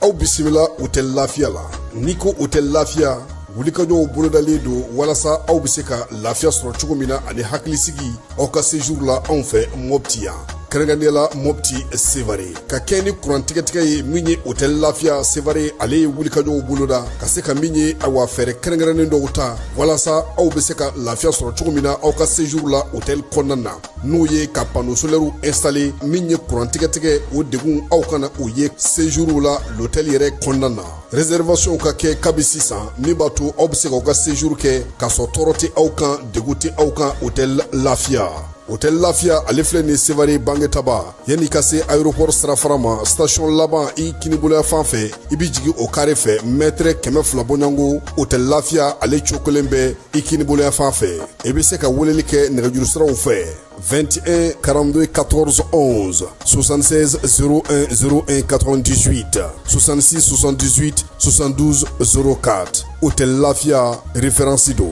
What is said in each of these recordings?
Aw bisimila Hôtel Lafiya la. N'i ko Hôtel Lafiya, wulikajɔw bolodalen don walasa aw bɛ se ka lafiya sɔrɔ cogo min na ani hakilisigi aw ka séjour la anw fɛ Mopti yan, kɛrɛnkɛrɛnnenya la Mopti Sevare. Ka kɛ ni kuran tigɛtigɛ ye min ye, Hôtel Lafiya Sevare ale ye wulikajɔw boloda ka se ka min ye, awa, fɛɛrɛ kɛrɛnkɛrɛnnen dɔw ta walasa aw bɛ se ka lafiya sɔrɔ cogo min na aw ka séjour la hôtel kɔnɔna na, n'o ye ka panneau solaire installer. Min ye kuran tigɛtigɛ, o degun aw kana o ye séjour la l'hôtel yɛrɛ kɔnɔna na. Réservation ka kɛ kabi sisan, min b'a to aw bɛ se k'aw ka séjour kɛ k'a sɔrɔ tɔɔrɔ tɛ aw kan, degun tɛ aw kan. Hôtel Lafiya, Hôtel Lafiya ale filɛ nin Sevare Bangetaba, yanni ka se aéroport sirafara ma, station laban i kiniboloya fan fɛ, i bɛ jigin o carré fɛ, mètre 200 bɔɲɔgɔnko, Hôtel Lafiya ale cokolen bɛ i kiniboloya fan fɛ. I bɛ se ka weleli kɛ nɛgɛjuru siraw fɛ: 21 42 14 11, 76 01 01 98, 66 78 72 04. Hôtel Lafiya, référence don.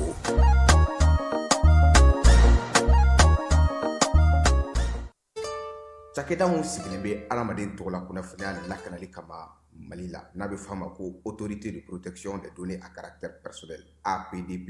Cakɛda min sigilen bɛ adamaden tɔgɔ la kunnafoniya lakanali kama Mali la, n'a bɛ f'a ma ko Autorité de protection des données à caractère personnel, APDP,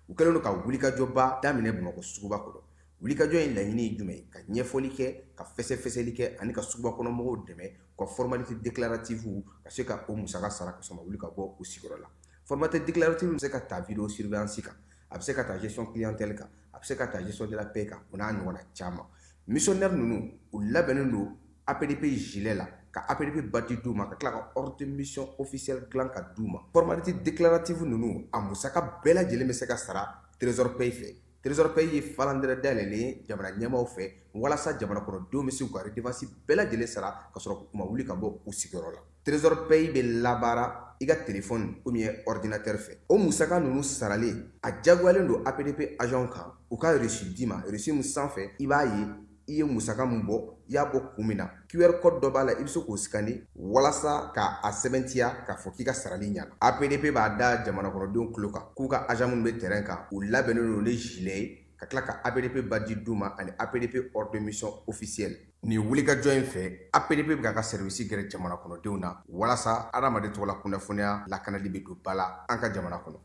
u kɛlen don ka wulikajɔba daminɛ Bamakɔ suguba kɔnɔ. Wulikajɔ in laɲini ye jumɛn ye? Ka ɲɛfɔli kɛ, ka fɛsɛfɛsɛli kɛ ani ka suguba kɔnɔ mɔgɔw dɛmɛ u ka formalité déclarative ka se ka o musaka sara ka sɔrɔ ma wuli ka bɔ u sigiyɔrɔ la. Formalité déclarative bɛ se ka ta vidéo surveillance kan, a bɛ se ka ta gestion clientèle kan, a bɛ se ka ta gestion de la paie kan, o n'a ɲɔgɔnna caman. Missionnaire ninnu, u labɛnnen don APDP gilet la, ka APDP badge d'u ma, ka tila ka ordre de mission officiel dilan ka d'u ma. Formalité déclarative ninnu, a musaka bɛɛ lajɛlen bɛ se ka sara Trésor Paye fɛ. Trésor Paye ye falandɛrɛ dayɛlɛlen ye jamana ɲɛmaaw fɛ walasa jamana kɔnɔdenw bɛ se k'u ka redevance bɛɛ lajɛlen sara ka sɔrɔ u ma wuli ka bɔ u sigiyɔrɔ la. Trésor Paye bɛ labaara i ka téléphone ou bien ordinateur fɛ. O musaka ninnu saralen, a jagoyalen don APDP agent kan u ka reçu d'i ma, reçu min sanfɛ i b'a ye i ye musaka min bɔ, i y'a bɔ kun min na. QR code dɔ b'a la, i bɛ se k'o scanner walasa k'a sɛbɛntiya k'a fɔ k'i ka sarali ɲɛna. APDP b'a da jamana kɔnɔdenw tulo kan k'u ka agent minnu bɛ terrain kan, u labɛnnen don ni gilet ye, ka tila ka APDP badge d'u ma ani APDP ordre de mission officiel. Nin wulikajɔ in fɛ, APDP bɛ k'a ka service gɛrɛ jamana kɔnɔdenw na walasa adamaden tɔgɔla kunnafoniya lakanali bɛ don ba la an ka jamana kɔnɔ.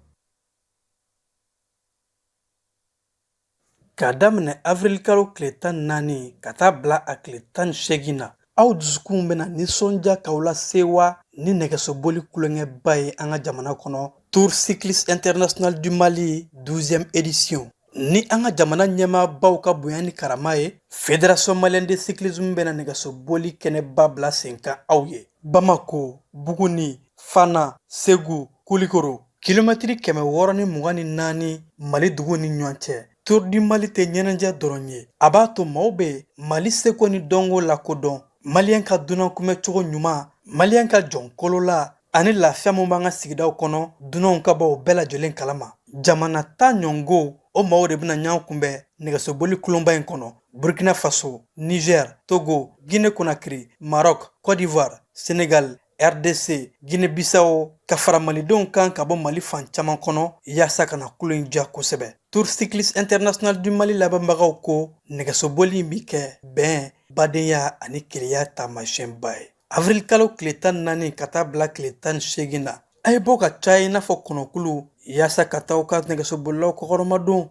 K'a daminɛ avril kalo tile 14 ka taa bila a tile 18 na, aw dusukunw bɛna nisɔndiya k'aw lasewa ni nɛgɛsoboli kulonkɛba ye an ka jamana kɔnɔ, Tour cycliste international du Mali 12e édition. Ni an ka jamana ɲɛmaabaw ka bonya ni karama ye, Fédération malienne de cyclisme bɛna nɛgɛsoboli kɛnɛba bila sen kan aw ye Bamako, Buguni, Fana, Segu, Kulikoro, kilomɛtiri 624 Mali dugu ni ɲɔgɔn cɛ. Tour du Mali tɛ ɲɛnajɛ dɔrɔn ye, a b'a to maaw bɛ Mali seko ni dɔnko lakodɔn, Maliyɛn ka dunan kunbɛcogo ɲuman, Maliyɛn ka jɔn kolola ani lafiya min b'an ka sigidaw kɔnɔ, dunanw ka bɔ o bɛɛ lajɛlen kalama. Jamana 10 ɲɔngo, o maaw de bɛna ɲɔgɔn kunbɛn nɛgɛsoboli kulonba in kɔnɔ: Burkina Faso, Niger, Togo, Guinée Conakry, Maroc, Côte d'Ivoire, Sénégal, RDC, Guinée Bissau, ka fara malidenw kan ka bɔ Mali fan caman kɔnɔ yaasa ka na kulo in diya kosɛbɛ. Tour cycliste international du Mali labɛnbagaw ko nɛgɛsoboli in bi kɛ bɛn, badenya ani kelenya taamasiyɛnba ye. Avril kalo tile 14 ka taa bila tile 18 na, a ye bɔ ka caya i n'a fɔ kɔnɔkulu yaasa ka taa aw ka nɛgɛsobolilaw kɔkɔrɔmadon.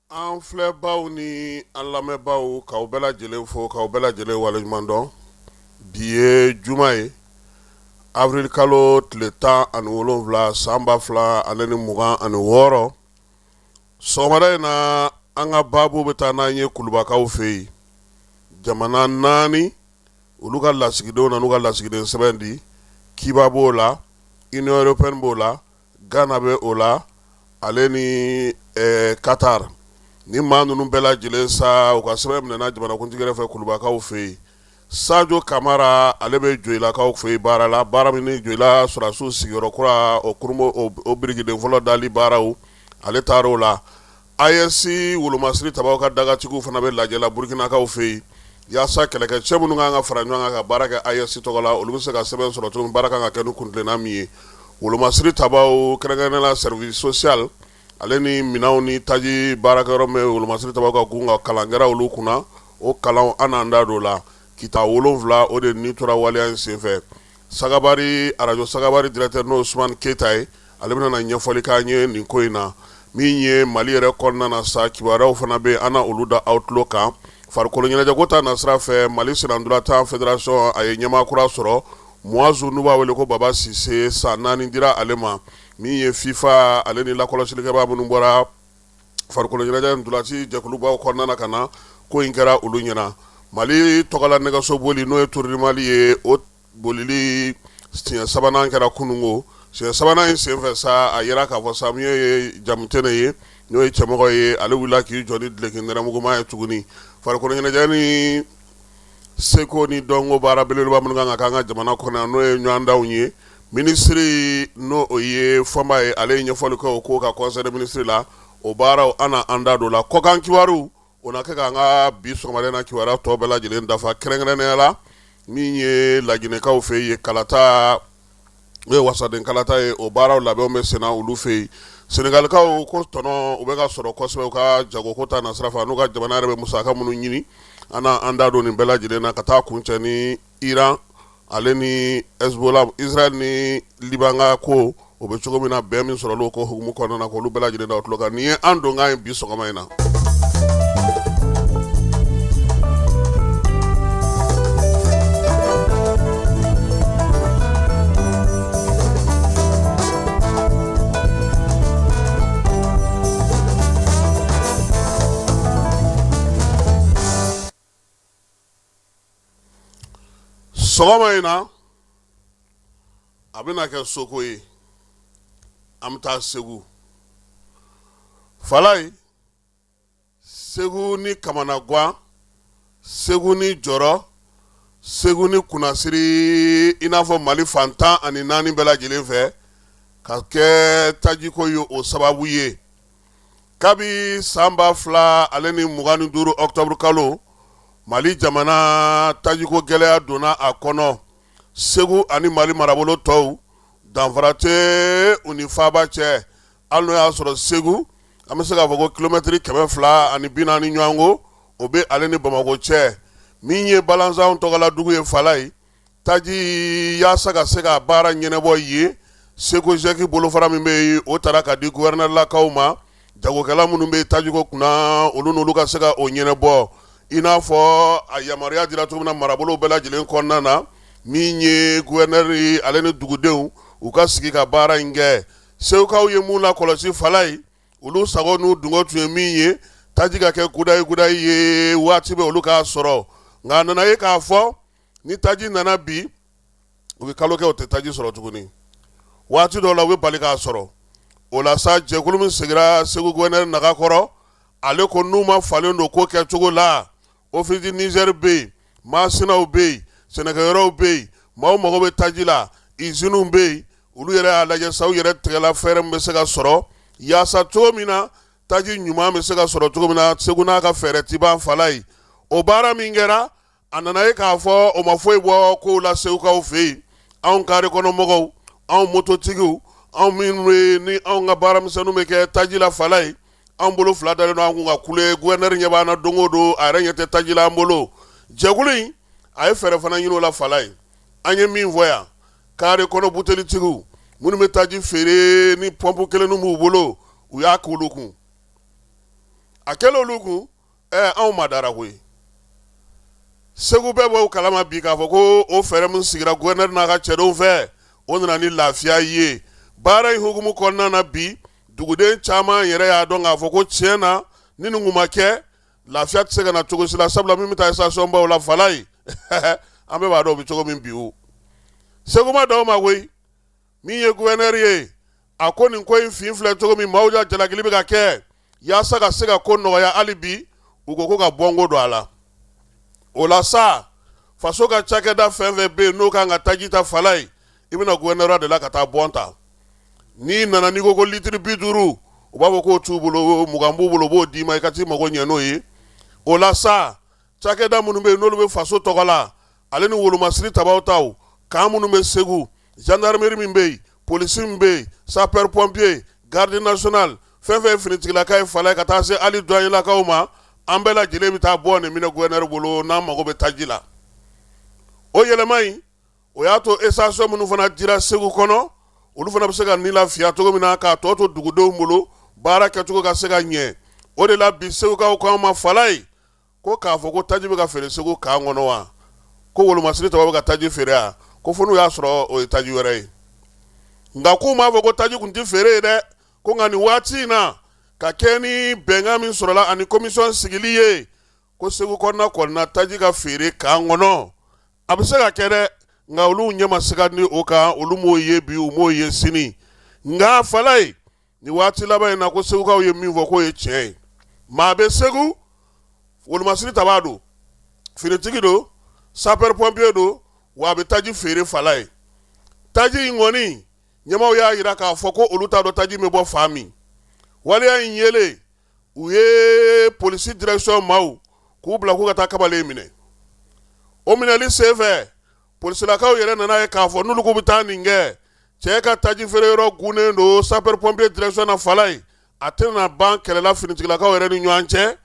An filɛbaw ni an lamɛnbaaw, k'aw bɛɛ lajɛlen fo, k'aw bɛɛ lajɛlen waleɲuman dɔn. Bi ye juma ye, avril kalo tile 17, san 2026. Sɔgɔmada in na, an ka baabu bɛ taa n'an ye kulubakaw fɛ yen. Jamana naani, olu ka lasigidenw na n'u ka lasigiden sɛbɛn di. Cuba b'o la, Union européenne b'o la, Ghana bɛ o la, ale ni Qatar. Ni maa ninnu bɛɛ lajɛlen sa, u ka sɛbɛn minɛna jamanakuntigi yɛrɛ fɛ kulubakaw fɛ yen. Sajo Kamara ale bɛ Joyilakaw fɛ yen baara la, baara min ni Joyila sɔrɔdasiw sigiyɔrɔ kura o kurunbo o birikiden fɔlɔ dali baaraw ale taar'o la. AES wolomasiri tabaw ka dagatigiw fana bɛ lajɛ la Burukinakaw fɛ yen yaasa kɛlɛkɛcɛ minnu kan ka fara ɲɔgɔn kan ka baara kɛ AES tɔgɔ la, olu bɛ se ka sɛbɛn sɔrɔ cogo min, baara kan ka kɛ ni kuntilenna min ye. Wolomasiri tabaw kɛrɛnkɛrɛnnenya la service social ale ni minɛnw ni taji baarakɛyɔrɔ min bɛ wolomasiri tabaw ka gun kan, kalan kɛra olu kunna. O kalan an n'an da don o la. Kita 7 o de ni tora waleya in senfɛ. Sagabari arajo Sagabari directeur n'o ye Usumani Keyita ye, ale bɛna na ɲɛfɔli k'an ye nin ko in na. Min ye Mali yɛrɛ kɔnɔna na sa, kibaruyaw fana bɛ an na olu da aw tulo kan. Farikolo ɲɛnajɛko ta nasira fɛ, Mali sennantolatan fédération a ye ɲɛmaa kura sɔrɔ, Muwazu n'u b'a wele ko Baba Sise, san 4 dira ale ma. Min ye FIFA ale ni lakɔlɔsilikɛbaa minnu bɔra farikolo ɲɛnajɛ ntolaci jɛkulubaw kɔnɔna na ka na, ko in kɛra olu ɲɛna. Mali tɔgɔla nɛgɛso boli n'o ye Tour du Mali ye, o bolili siɲɛ sabanan kɛra kununko. Siɲɛ sabanan in senfɛ sa, a yira k'a fɔ sa min ye Jamutɛnɛ ye, n'o ye cɛmɔgɔ ye, ale wulila k'i jɔ ni duloki nɛrɛmuguma ye tuguni. Farikolo ɲɛnajɛ ni seko ni dɔnko baara belebeleba minnu kan ka k'an ka jamana kɔnɔ yan, n'o ye ɲɔgɔndanw ye, minisiri n'o o ye Fɔnba ye, ale ye ɲɛfɔli kɛ o ko kan conseil des ministres la. O baaraw an na an da don la. Kɔkan kibaru o na kɛ k'an ka bi sɔgɔmada in na kibaruya tɔ bɛɛ lajɛlen dafa, kɛrɛnkɛrɛnnenya la min ye Laginɛkaw fɛ yen kalata, n'o ye wasaden kalata ye, o baaraw labɛnw bɛ senna olu fɛ yen. Senegalikaw ko tɔnɔ u bɛ ka sɔrɔ kosɛbɛ u ka jagoko ta nasira fɛ, n'u ka jamana yɛrɛ bɛ musaka minnu ɲini. An na an da don nin bɛɛ lajɛlen na ka taa kuncɛ ni Iran ale ni Hezbollah, Israël ni Liban ka ko o bɛ cogo min na, bɛn min sɔrɔla o ko hukumu kɔnɔna na, k'olu bɛɛ lajɛlen da aw tulo kan. Nin ye an donkan ye bi sɔgɔma in na. Sɔgɔma in na a bɛna kɛ soko ye, an bɛ taa Segu Falayi, Segu ni Kamanagwan, Segu ni Jɔrɔ, Segu ni Kunnasiri, i n'a fɔ Mali fan 14 bɛɛ lajɛlen fɛ, ka kɛ tajiko ye o sababu ye. Kabi san 2025 octobre kalo, Mali jamana tajiko gɛlɛya donna a kɔnɔ. Segu ani Mali marabolo tɔw, danfara tɛ u ni faaba cɛ, hali n'o y'a sɔrɔ Segu, an bɛ se k'a fɔ ko kilomɛtiri 240 ɲɔgɔnko o bɛ ale ni Bamakɔ cɛ. Min ye balanzanw tɔgɔla dugu ye Falayi, taji yaasa ka se ka baara ɲɛnabɔ yen, SEGOGEC bolofara min bɛ yen, o taara ka di gouverneurlakaw ma, jagokɛla minnu bɛ tajiko kunna, olu n'olu ka se ka o ɲɛnabɔ, i n'a fɔ a yamaruya dira cogo min na marabolo bɛɛ lajɛlen kɔnɔna na. Min ye gouverneur ale ni dugudenw, u ka sigi ka baara in kɛ. Segukaw ye mun lakɔlɔsi Falayi, olu sago n'u dungɔ tun ye min ye, taji ka kɛ kudayi kudayi ye waati bɛ olu k'a sɔrɔ. Nka a nana ye k'a fɔ ni taji nana bi, u bɛ kalo kɛ u tɛ taji sɔrɔ tuguni, waati dɔw la u bɛ bali k'a sɔrɔ. O la sa, jɛkulu min sigira Segu gouverneur naga kɔrɔ, ale ko n'u ma falen don ko kɛcogo la, Office du Niger bɛ yen, masinaw bɛ yen, sɛnɛkɛyɔrɔw bɛ yen, maaw mago bɛ taji la, usines bɛ yen. Olu yɛrɛ y'a lajɛ sa, u yɛrɛ tɛgɛla fɛɛrɛ min bɛ se ka sɔrɔ yaasa cogo min na taji ɲuman bɛ se ka sɔrɔ cogo min na Segu n'a ka fɛɛrɛ ti ban Falayi. O baara min kɛra, a nana ye k'a fɔ o ma foyi bɔ kow la Segukaw fɛ yen. Anw kare kɔnɔ mɔgɔw, anw mototigiw, anw minnu bɛ ni anw ka baaramisɛnninw bɛ kɛ taji la Falayi, anw bolo fila dalen don an kun ka kule. Gouverneur ɲɛ b'an na don o don, a yɛrɛ ɲɛ tɛ taji la an bolo. Jɛkulu in a ye fɛɛrɛ fana ɲini o la Falayi. An ye min fɔ yan, kare kɔnɔ butelitigiw minnu bɛ taji feere ni pɔnpu kelen b'u bolo, u y'a k'olu kun. A kɛlen olu kun, anw ma dara koyi. Segu bɛɛ b'o kalama bi k'a fɔ ko o fɛɛrɛ min sigira gouverneur n'a ka cɛdenw fɛ, o nana ni lafiya ye baara in hukumu kɔnɔna na. Bi duguden caman yɛrɛ y'a dɔn k'a fɔ ko tiɲɛ na, ni nin kun ma kɛ, lafiya tɛ se ka na cogo si la, sabula min bɛ taa station baw la Falayi, an bɛɛ b'a dɔn o bɛ cogo min bi. O Segu ma dan o ma koyi. Min ye gouverneur ye, a ko nin ko in fin filɛ cogo min, maaw ja jalakili bɛ ka kɛ yaasa ka se ka ko nɔgɔya hali bi, u ko ko ka bɔnko don a la. O la sa, Faso ka cakɛda fɛn fɛn bɛ yen n'o kan ka taji ta Falaye, i bɛna gouvernorat de la ka taa bɔn ta. N'i nana n'i ko ko litiri 50, u b'a fɔ k'o t'u bolo, 20 b'u bolo, u b'o d'i ma i ka t'i mago ɲɛ n'o ye. O la sa, cakɛda minnu bɛ yen n'olu bɛ faso tɔgɔ la, ale ni wolomasiri tabaw taw, camp minnu bɛ Segu, gendarmerie min bɛ yen, polisi min bɛ yen, sapeur pompier, garde nationale, fɛn fɛn ye finitigilaka ye Falaye, ka taa se hali douanierlakaw ma, an bɛɛ lajɛlen bɛ taa bɔn de minɛ gouverneur bolo n'an mago bɛ taji la. O yɛlɛma in, o y'a to station minnu fana dira Segu kɔnɔ, olu fana bɛ se ka ni lafiya cogo min na, k'a tɔ to dugudenw bolo, baara kɛcogo ka se ka ɲɛ. O de la bi, Segukaw ko an ma Falaye, ko k'a fɔ ko taji bɛ ka feere Segu camp kɔnɔ wa, ko wolomasiri tabaw bɛ ka taji feere wa, ko fo n'u y'a sɔrɔ o ye taji wɛrɛ ye. Nka k'u m'a fɔ ko taji tun tɛ feere ye dɛ, ko nka nin waati in na, ka kɛ ni bɛnkan min sɔrɔla ani commission sigili ye, ko Segu kɔnɔna kɔni na, taji ka feere camp kɔnɔ, a bɛ se ka kɛ dɛ, nka olu ɲɛ ma se ka ni o kan, olu m'o ye bi, u m'o ye sini. Nka Falaye, ni waati laban in na, ko Segukaw ye min fɔ k'o ye tiɲɛ ye. Maa bɛ Segu, wolomasiri tabaa don, finitigi don, sapeur pompier don, wa a bɛ taji feere Falaye. Taji in kɔni, ɲɛmaaw y'a jira k'a fɔ ko olu t'a dɔn taji bɛ bɔ fan min. Waleya in yelen, u ye polisi direction maaw k'u bila k'u ka taa kamalen minɛ. O minɛli senfɛ, polisilakaw yɛrɛ nana ye k'a fɔ n'olu k'u bɛ taa nin kɛ, cɛ ka taji feere yɔrɔ gunnen don sapeur pompier direction na Falaye, a tɛna ban kɛlɛla finitigilakaw yɛrɛ ni ɲɔgɔn cɛ.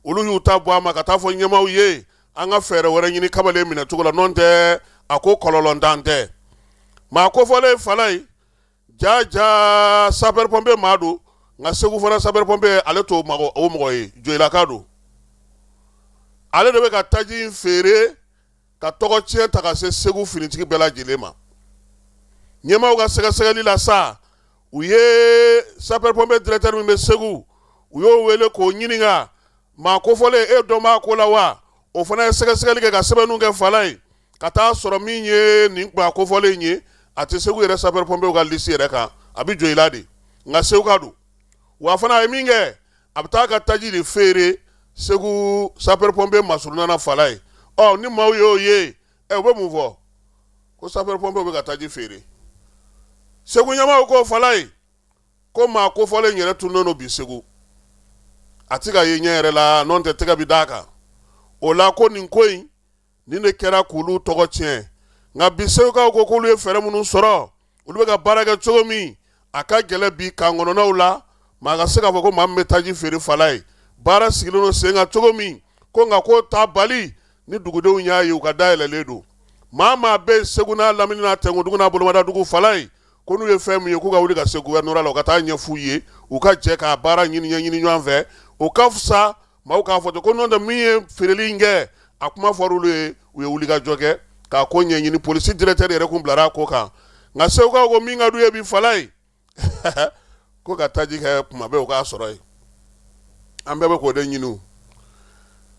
Olu y'u ta bɔ a ma ka taa fɔ ɲɛmaaw ye, an ka fɛɛrɛ wɛrɛ ɲini kamalen minɛ cogo la, n'o tɛ a ko kɔlɔlɔntan tɛ. Maa kofɔlen Falaye, ja ja sapeur pompier maa don, nka Segu fana sapeur pompier ale t'o o mɔgɔ ye, Joyilaka don. Ale de bɛ ka taji in feere ka tɔgɔ tiɲɛ ta ka se Segu finitigi bɛɛ lajɛlen ma. Ɲɛmaaw ka sɛgɛsɛgɛli la sa, u ye sapeur pompier directeur min bɛ Segu, u y'o wele k'o ɲininka, maa kofɔlen e dɔn b'a ko la wa? O fana ye sɛgɛsɛgɛli kɛ ka sɛbɛnniw kɛ Falaye, ka taa sɔrɔ min ye nin maa kofɔlen ye, a tɛ Segu yɛrɛ sapeur pompier ka liste yɛrɛ kan, a bɛ Joyila de, nka Seguka don. Wa fana a ye min kɛ, a bɛ taa ka taji de feere Segu sapeur pompier masurunna na Falaye. Ɔ ni maaw y'o ye, ɛ u bɛ mun fɔ? Ko sapeur pompier bɛ ka taji feere. Segu ɲɛmaaw ko Falaye, ko maa kofɔlen yɛrɛ tununnen don bi Segu, a tɛ ka ye ɲɛ yɛrɛ la, n'o tɛ tɛgɛ bɛ d'a kan. O la ko nin ko in nin de kɛra k'olu tɔgɔ tiɲɛ. Nka bi, Segukaw ko k'olu ye fɛɛrɛ minnu sɔrɔ, olu bɛ ka baara kɛ cogo min, a ka gɛlɛn bi camp kɔnɔnaw la maa ka se k'a fɔ ko maa min bɛ taji feere Falaye. Baara sigilen don sen kan cogo min ko, nka k'o ta bali ni dugudenw y'a ye, u ka da yɛlɛlen don. Maa maa bɛ Segu n'a lamini n'a tɛnkudugu n'a bolomadadugu Falaye, ko n'u ye fɛn min ye, k'u ka wuli ka se gouvernorat la, u ka taa ɲɛf'u ye, u ka jɛ k'a baara ɲini ɲɛɲini ɲɔgɔn fɛ, o ka fisa maaw k'a fɔ ten ko n'o tɛ min ye feereli in kɛ, a kuma fɔra olu ye, u ye wulikajɔ kɛ k'a ko ɲɛɲini. Polisi directeur yɛrɛ kun bilara a ko kan. Nka Segukaw ko min ka d'u ye bi Falaye, ko ka taji kɛ kuma bɛɛ u k'a sɔrɔ yen, an bɛɛ bɛ k'o de ɲini.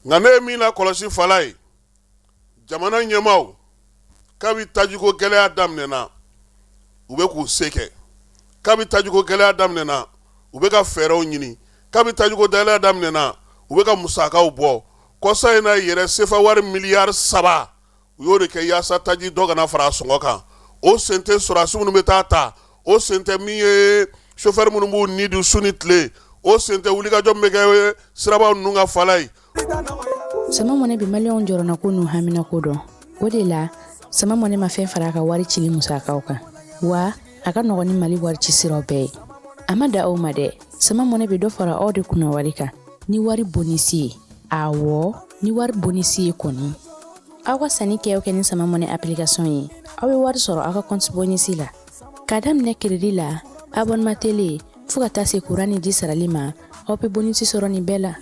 Nka ne ye min lakɔlɔsi Falaye, jamana ɲɛmaaw, kabi tajiko gɛlɛya daminɛna, u bɛ k'u se kɛ. Kabi tajiko gɛlɛya daminɛna, u bɛ ka fɛɛrɛw ɲini. Kabi tajiko gɛlɛya daminɛna, u bɛ ka musakaw bɔ. Kɔsa in na yɛrɛ, sefa wari miliyari 3, u y'o de kɛ yaasa taji dɔ kana fara a sɔngɔ kan. O sen tɛ sɔrɔdasi minnu bɛ taa ta, o sen tɛ min ye sofɛri minnu b'u ni di su ni tile, o sen tɛ wulikajɔ min bɛ kɛ sirabaw ninnu kan Falaye. Sama Mɔnɛ bɛ maliyɛnw jɔrɔnako n'u haminako dɔn. O de la, Sama Mɔnɛ ma fɛn fara a ka wari cili musakaw kan, wa a ka nɔgɔn ni Mali wari ci siraw bɛɛ ye. A ma da aw ma dɛ, Sama Mɔnɛ bɛ dɔ fara aw de kunna wari kan ni wari bonisi ye. Awɔ, ni wari bonisi ye kɔni. Aw ka sanni kɛ o kɛ ni Sama Mɔnɛ application ye, aw bɛ wari sɔrɔ aw ka compte bonisi la. K'a daminɛ crédit la, abonnement télé, fo ka taa se kuran ni ji sarali ma, aw bɛ bonisi sɔrɔ nin bɛɛ la.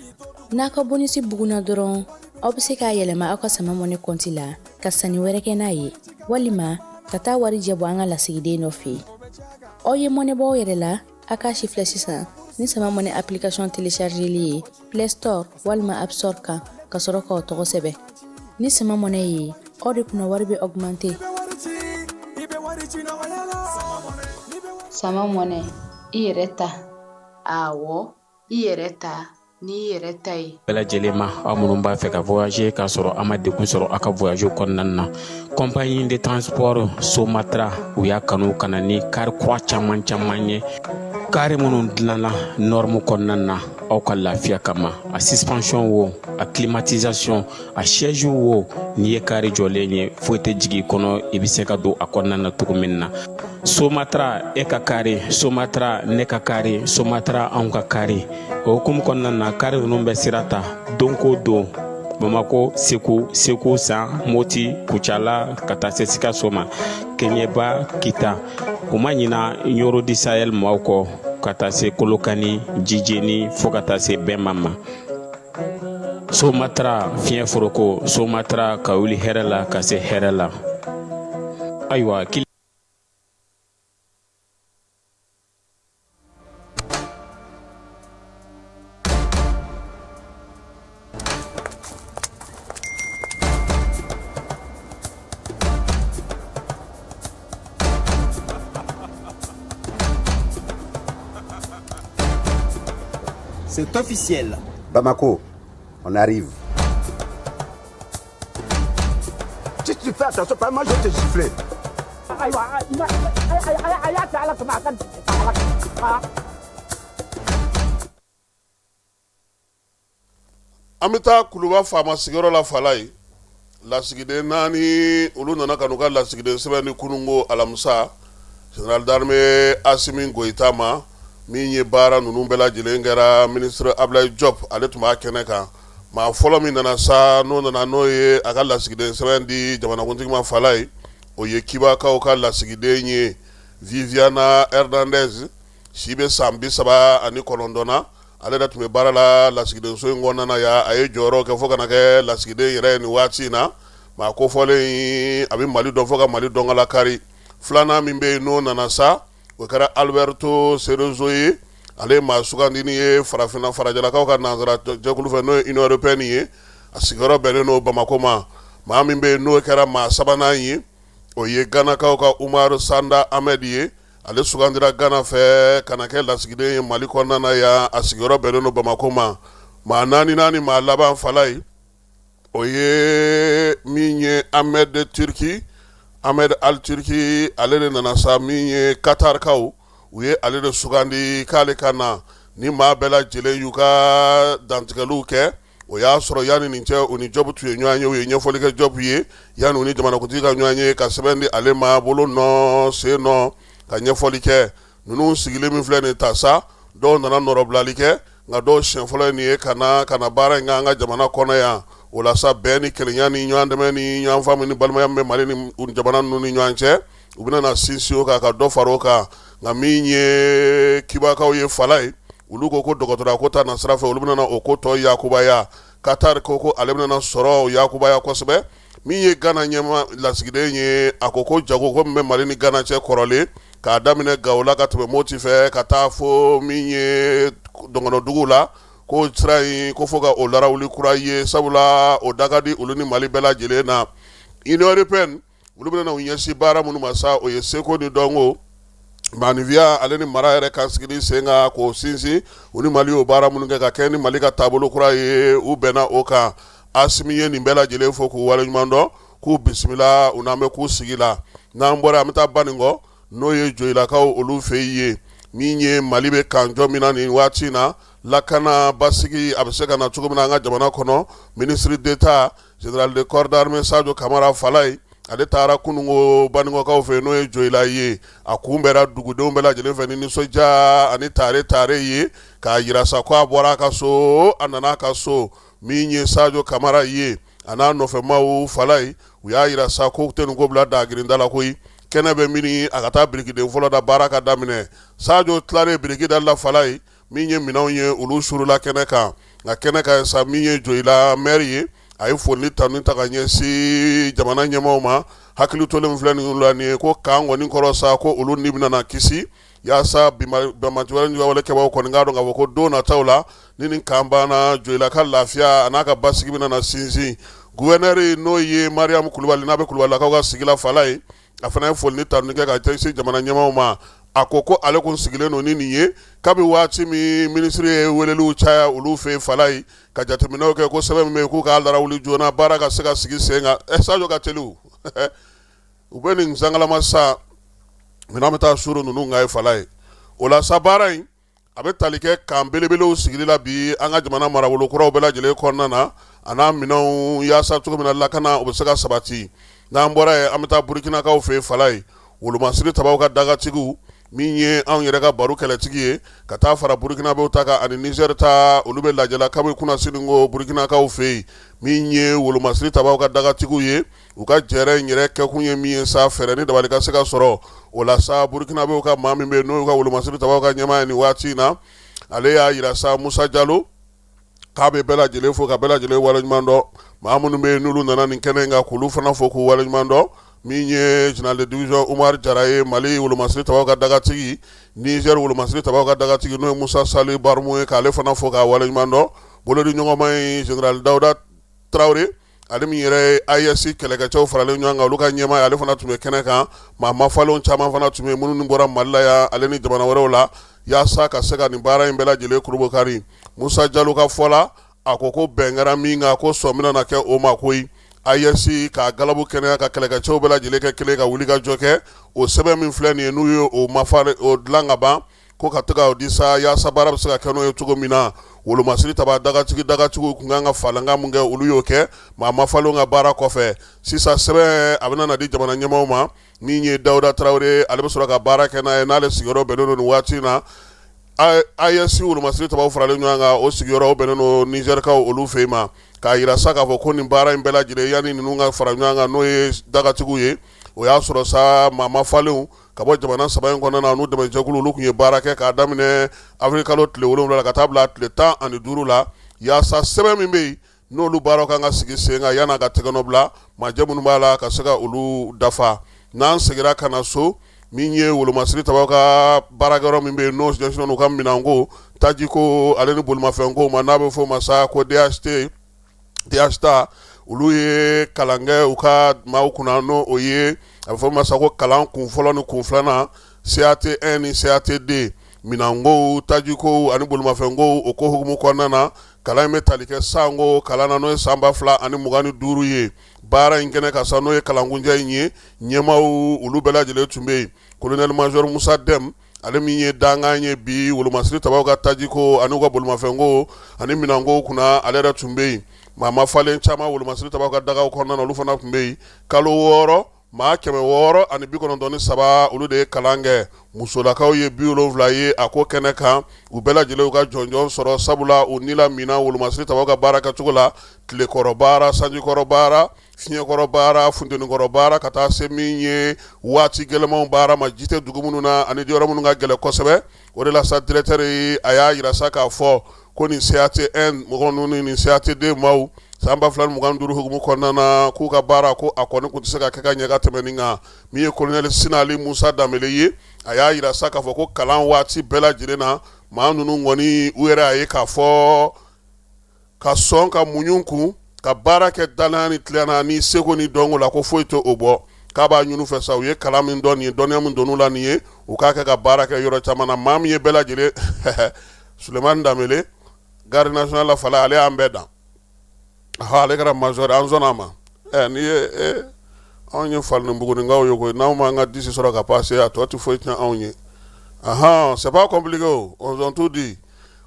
N'a ka bonisi bugunna dɔrɔn, aw bɛ se k'a yɛlɛma aw ka Sama Mɔnɛ kɔnti la ka sanni wɛrɛ kɛ n'a ye, walima ka taa warijɛ bɔ an ka lasigiden dɔ fɛ yen. Aw ye mɔnɛ bɔ aw yɛrɛ la, a k'a si filɛ sisan ni Sama Mɔnɛ application téléchargeli ye Play Store walima App Store kan, ka sɔrɔ k'aw tɔgɔ sɛbɛn. Ni Sama Mɔnɛ ye, aw de kunna wari bɛ augmenter. Sama Mɔnɛ, i yɛrɛ ta. Awɔ, i yɛrɛ ta. n'i yɛrɛ ta ye. Bɛɛ lajɛlen ma, aw minnu b'a fɛ ka voyager k'a sɔrɔ a ma degun sɔrɔ aw ka voyage kɔnɔna na, compagnie de transport Somatra, u y'a kanu ka na ni kari kura caman caman ye, kari minnu dilanna norme kɔnɔna na aw ka lafiya kama. A suspension wo, a climatisation, a siège wo, n'i ye kari jɔlen ye, foyi tɛ jigin i kɔnɔ, i bɛ se ka don a kɔnɔna na cogo min na. Somatra, e ka kari, Somatra, ne ka kari, Somatra, anw ka kari. O hukumu kɔnɔna na, kari ninnu bɛ sira ta don ko don Bamako, Segu, Segu San, Moti, Kucala, ka taa se Sikaso ma, Keɲeba, Kita. U ma ɲina Ɲoro du Sahel maaw kɔ, ka taa se Kolokani, Jijeni, fo ka taa se Bɛnba ma. Somatra, fiɲɛ foroko, Somatra, ka wuli hɛrɛ la ka se hɛrɛ la. Ayiwa. C'est officiel. Bamako, on arrive. Si tu fais attention, pas moi je vais te gifler. An bɛ taa Kuluba faama sigiyɔrɔ la Falayi. Lasigiden naani, olu nana ka n'u ka lasigiden sɛbɛn di kununko alamisa général d'armée Asimi Goyita ma. Min ye baara ninnu bɛɛ lajɛlen kɛra, ministre Ablaye Diop, ale tun b'a kɛnɛ kan. Maa fɔlɔ min nana sa, n'o nana, n'o ye a ka lasigiden sɛbɛn di jamanakuntigi ma Falayi, o ye Kibakaw ka lasigiden ye, Viviana Hernandez, si bɛ san 39 na. Ale yɛrɛ tun bɛ baara la lasigidenso in kɔnɔna na yan. A ye jɔyɔrɔ kɛ fo ka na kɛ lasigiden yɛrɛ ye nin waati in na. Maa kofɔlen, a bɛ Mali dɔn fo ka Mali dɔnkala kari. Filanan min bɛ yen, n'o nana sa, o kɛra Alberto Cerezo ye. Ale ye maa sugandinin ye farafinna farajɛlakaw ka nansara jɛkulu fɛ, n'o ye Union européenne ye. A sigiyɔrɔ bɛnnen don Bamakɔ ma. Maa min bɛ yen, n'o kɛra maa sabanan ye, o ye Ganakaw ka Umaru Sanda Ahmed ye. Ale sugandira Gana fɛ ka na kɛ lasigiden ye Mali kɔnɔna na yan. A sigiyɔrɔ bɛnnen don Bamakɔ ma. Maa naaninan ni maa laban Falayi, o ye min ye Ahmed Turki, Ahmed Al Turki. Ale de nana sa, min ye Katarkaw, u ye ale de sugandi k'ale ka na. Ni maa bɛɛ lajɛlen y'u ka dantigɛliw kɛ, o y'a sɔrɔ yanni nin cɛ, u ni Jɔbu tun ye ɲɔgɔn ye. U ye ɲɛfɔli kɛ Jɔbu ye yanni u ni jamanakuntigi ka ɲɔgɔn ye, ka sɛbɛn di ale ma, bolo nɔ, sen nɔ, ka ɲɛfɔli kɛ. Ninnu sigilen min filɛ nin ta sa, dɔw nana nɔrɔbilali kɛ, nka dɔw siɲɛ fɔlɔ ye nin ye ka na ka na baara in kɛ an ka jamana kɔnɔ yan. O la sa, bɛn ni kelenya ni ɲɔgɔn dɛmɛ ni ɲɔgɔn faamu ni balimaya min bɛ Mali ni jamana ninnu ni ɲɔgɔn cɛ, u bɛna na sinsin o kan, ka dɔ fara o kan. Nka min ye Kibakaw ye Falayi, olu ko ko dɔgɔtɔrɔya ko ta na sira fɛ, olu bɛna o ko tɔ yakubaya. Qatar ko ko ale bɛna sɔrɔ yakubaya kosɛbɛ. Min ye Gana ɲɛma lasigiden ye, a ko ko jago ko min bɛ Mali ni Gana cɛ kɔrɔlen, k'a daminɛ Gawo la ka tɛmɛ Moti fɛ ka taa fo min ye dɔgɔnɔdugu la, ko sira in ko fo ka o larawuli kura ye, sabula o da ka di olu ni Mali bɛɛ lajɛlen na. Union européenne, olu bɛna u ɲɛsin baara minnu ma sa, o ye seko ni dɔnko, maanifinya ale ni mara yɛrɛ ka sigili sen kan k'o sinsin. U ni Mali y'o baara minnu kɛ ka kɛ ni Mali ka taabolo kura ye, u bɛnna o kan. Asimi ye nin bɛɛ lajɛlen fo k'u waleɲuman dɔn, k'u bisimila, u n'an bɛ k'u sigi la. N'an bɔra, an bɛ taa Banikɔ, n'o ye Joyilakaw olu fɛ yen. Min ye Mali bɛ kanjɔ min na nin waati in na, lakana basigi a bɛ se ka na cogo min na an ka jamana kɔnɔ, ministre d'État général de corps d'armée Sadio Kamara Falayi, ale taara kununko Banikɔkaw fɛ, n'o ye Joyila ye. A kunbɛra dugudenw bɛɛ lajɛlen fɛ ni nisɔndiya ani tare tare ye, k'a jira sa ko a bɔra a ka so, a nana a ka so. Min ye Sadio Kamara ye, a n'a nɔfɛmaw Falayi, u y'a jira sa ko tɛ nin ko bila dagirinda la koyi. Kɛnɛ bɛ min, a ka taa birikiden fɔlɔ da, baara ka daminɛ. Sadio tilalen biriki dali la Falayi, min ye minɛnw ye, olu suurula kɛnɛ kan. Nka kɛnɛ kan sa, min ye Joyila maire ye, a ye foli tanu ta ka ɲɛsin jamana ɲɛmaaw ma. Hakili tolen filɛ nin la nin ye ko kan kɔni kɔrɔ sa, ko olu ni bɛna na kisi, yaasa banbaanci wale kɛbaaw kɔni k'a dɔn k'a fɔ ko don nataw la, ni nin kan banna, Joyila ka lafiya a n'a ka basigi bɛna na sinsin. Gouverneur, n'o ye Mariam Kulubali, n'a bɛ Kulubalilakaw ka sigi la Falayi, a fana ye foli ni tanu kɛ ka ɲɛsin jamana ɲɛmaaw ma. A ko ko ale kun sigilen don ni nin ye kabi waati min minisiri ye weleliw caya olu fɛ Falayi ka jateminɛw kɛ ko sɛbɛn min bɛ yen k'u k'a larawuli joona baara ka se ka sigi sen kan. Ɛ Sajo ka teli u bɛ nin sangalama sa minɛn bɛ taa suuru ninnu kan ye Falayi. O la sa baara in a bɛ tali kɛ camp belebelew sigili la bi an ka jamana marabolo kuraw bɛɛ lajɛlen kɔnɔna na a n'a minɛnw yaasa cogo min na lakana o bɛ se ka sabati. N'an bɔra yen, an bɛ taa Burukinakaw fɛ yen Falayi, wolomasiri tabaw ka dagatigiw min ye anw yɛrɛ ka baro kɛlɛtigi ye ka taa fara Burukinabew ta kan ani Nizɛri ta, olu bɛ lajɛ la kabi kunasini ko Burukinakaw fɛ yen. Min ye wolomasiri tabaw ka dagatigiw ye, u ka jɛrɛ in yɛrɛ kɛkun ye min ye sa, fɛɛrɛ ni dabali ka se ka sɔrɔ o la sa. Burukinabew ka maa min bɛ yen n'o y'u ka wolomasiri tabaw ka ɲɛmaa ye nin waati in na, ale y'a jira sa, Musa Jalo, k'a bɛ bɛɛ lajɛlen fo ka bɛɛ lajɛlen waleɲuman dɔn. Maa minnu bɛ yen n'olu nana nin kɛnɛ in kan, k'olu fana fo k'u waleɲuman dɔn. Min ye général de division Umaru Jara ye, Mali wolomasiri tabaw ka dagatigi, Nizɛri wolomasiri tabaw ka dagatigi n'o ye Musa Sali Barumu ye, k'ale fana fo k'a waleɲuman dɔn. Bolodi ɲɔgɔnma ye général Dawuda Tarawele, ale min yɛrɛ ye AES kɛlɛkɛcɛw faralen ɲɔgɔn kan, olu ka ɲɛmaa ye, ale fana tun bɛ kɛnɛ kan. Maa mafalenw caman fana tun bɛ minnu bɔra Mali la yan ale ni jamana wɛrɛw la, yaasa ka se ka nin baara in bɛɛ lajɛlen kurubokari. Musa Jalo ka fɔ la, a ko ko bɛn kɛra min kan, ko sɔn bɛna na kɛ o ma koyi. AES ka galabu kɛnɛya ka kɛlɛkɛcɛw bɛɛ lajɛlen kɛ kelen ka wuli ka jɔ kɛ. O sɛbɛn min filɛ nin ye, n'u ye o mafa o dilan ka ban, ko ka to ka di sa yaasa baara bɛ se ka kɛ n'o ye cogo min na. Wolomasiri taba dagatigi dagatigiw tun kan ka falanka min kɛ, olu y'o kɛ maa mafalenw ka baara kɔfɛ. Sisan sɛbɛn a bɛna na di jamana ɲɛmaaw ma. Min ye Dawuda Tarawele, ale bɛ sɔrɔ ka baara kɛ n'a ye, n'ale sigiyɔrɔ bɛnnen don nin waati in na AES wolomasiri tabaw faralen ɲɔgɔn kan, o sigiyɔrɔ bɛnnen don Nizɛrikaw olu fɛ yen ma, k'a jira sa k'a fɔ ko nin baara in bɛɛ lajɛlen, yanni ninnu ka fara ɲɔgɔn kan, n'o ye dagatigiw ye, o y'a sɔrɔ sa maa mafalenw ka bɔ jamana saba in kɔnɔna na, n'u dɛmɛjɛkulu, olu tun ye baara kɛ k'a daminɛ avril kalo tile 7 la ka taa bila tile 15 la, yaasa sɛbɛn min bɛ yen n'olu baaraw kan ka sigi sen kan yan'a ka tɛgɛnɔ bila, majɛ minnu b'a la ka se ka olu dafa. N'an seginna ka na so, min ye wolomasiri tabaw ka baarakɛyɔrɔ min bɛ yen n'o ɲɛsinnen u ka minɛnko, tajiko ale ni bolimafɛnko ma, n'a bɛ f'o ma sa ko DHT DHTA, olu ye kalan kɛ u ka maaw kunna, n'o o ye a bɛ fɔ ma sa ko kalan kun fɔlɔ ni kun filanan, CAT 1 ni CAT 2, minɛnko, tajiko ani bolimafɛnko. O ko hukumu kɔnɔna na, kalan in bɛ tali kɛ sanko kalan na, n'o ye san 2025 ye. Baara in kɛnɛ kan sa, n'o ye kalankuncɛ in ye, ɲɛmaaw olu bɛɛ lajɛlen tun bɛ yen. Colonel major Musa Dɛm, ale min ye dankan ye bi wolomasiri tabaw ka tajiko ani u ka bolimafɛnko ani minɛnko kunna, ale yɛrɛ tun bɛ yen. Maa mafalen caman wolomasiri tabaw ka dagaw kɔnɔna na, olu fana tun bɛ yen. Kalo 6, maa 693, olu de ye kalan kɛ. Musolakaw ye 70 ye a ko kɛnɛ kan. U bɛɛ lajɛlen u ka jɔnjɔn sɔrɔ, sabula u ni lamina wolomasiri tabaw ka baara kɛcogo la, tilekɔrɔ baara, sanjikɔrɔ baara, fiɲɛkɔrɔ baara, funtenikɔrɔ baara, ka taa se min ye waati gɛlɛnmanw baara ma, ji tɛ dugu minnu na ani yɔrɔ minnu ka gɛlɛn kosɛbɛ. O de la sa, directeur a y'a jira sa k'a fɔ ko nin CAT 1 mɔgɔ ninnu ni CAT 2 maaw, san 2025 hukumu kɔnɔna na, k'u ka baara ko a kɔni tun tɛ se ka kɛ ka ɲɛ ka tɛmɛ nin kan. Min ye colonel Sinali Musa Danbele ye, a y'a jira sa k'a fɔ ko kalan waati bɛɛ lajɛlen na, maa ninnu kɔni u yɛrɛ y'a ye k'a fɔ ka sɔn ka muɲu kun ka baara kɛ danaya ni tilennenya ni seko ni dɔnko la, ko foyi tɛ o bɔ. K'a b'a ɲini u fɛ sa, u ye kalan min dɔn nin ye, dɔnniya min donn'u la nin ye, u k'a kɛ ka baara kɛ yɔrɔ caman na. Maa min ye bɛɛ lajɛlen, Sulemani Danbele, garde nationale la fala, ale y'an bɛɛ dan. Ale kɛra major, an sɔnna a ma. N'i ye anw ye fali ni buguninkaw ye koyi, n'anw m'an ka dix sɔrɔ ka passer, a tɔ tɛ foyi tiɲɛ anw ye. Ahan, c'est pas compliqué o, on ont tout dit.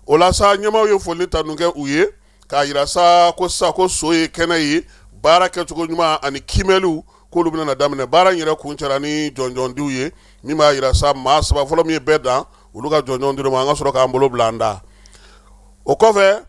O la sa, ɲɛmaaw ye foli tanu kɛ u ye k'a jira sa ko sisan ko so ye kɛnɛ ye, baara kɛcogo ɲuman ani kiimɛliw, k'olu bɛna daminɛ. Baara in yɛrɛ kuncɛra ni jɔnjɔndiw ye, min b'a jira sa maa saba fɔlɔ min ye bɛɛ dan, olu ka jɔnjɔn dir'u ma. An ka sɔrɔ k'an bolo bila an da. O kɔfɛ,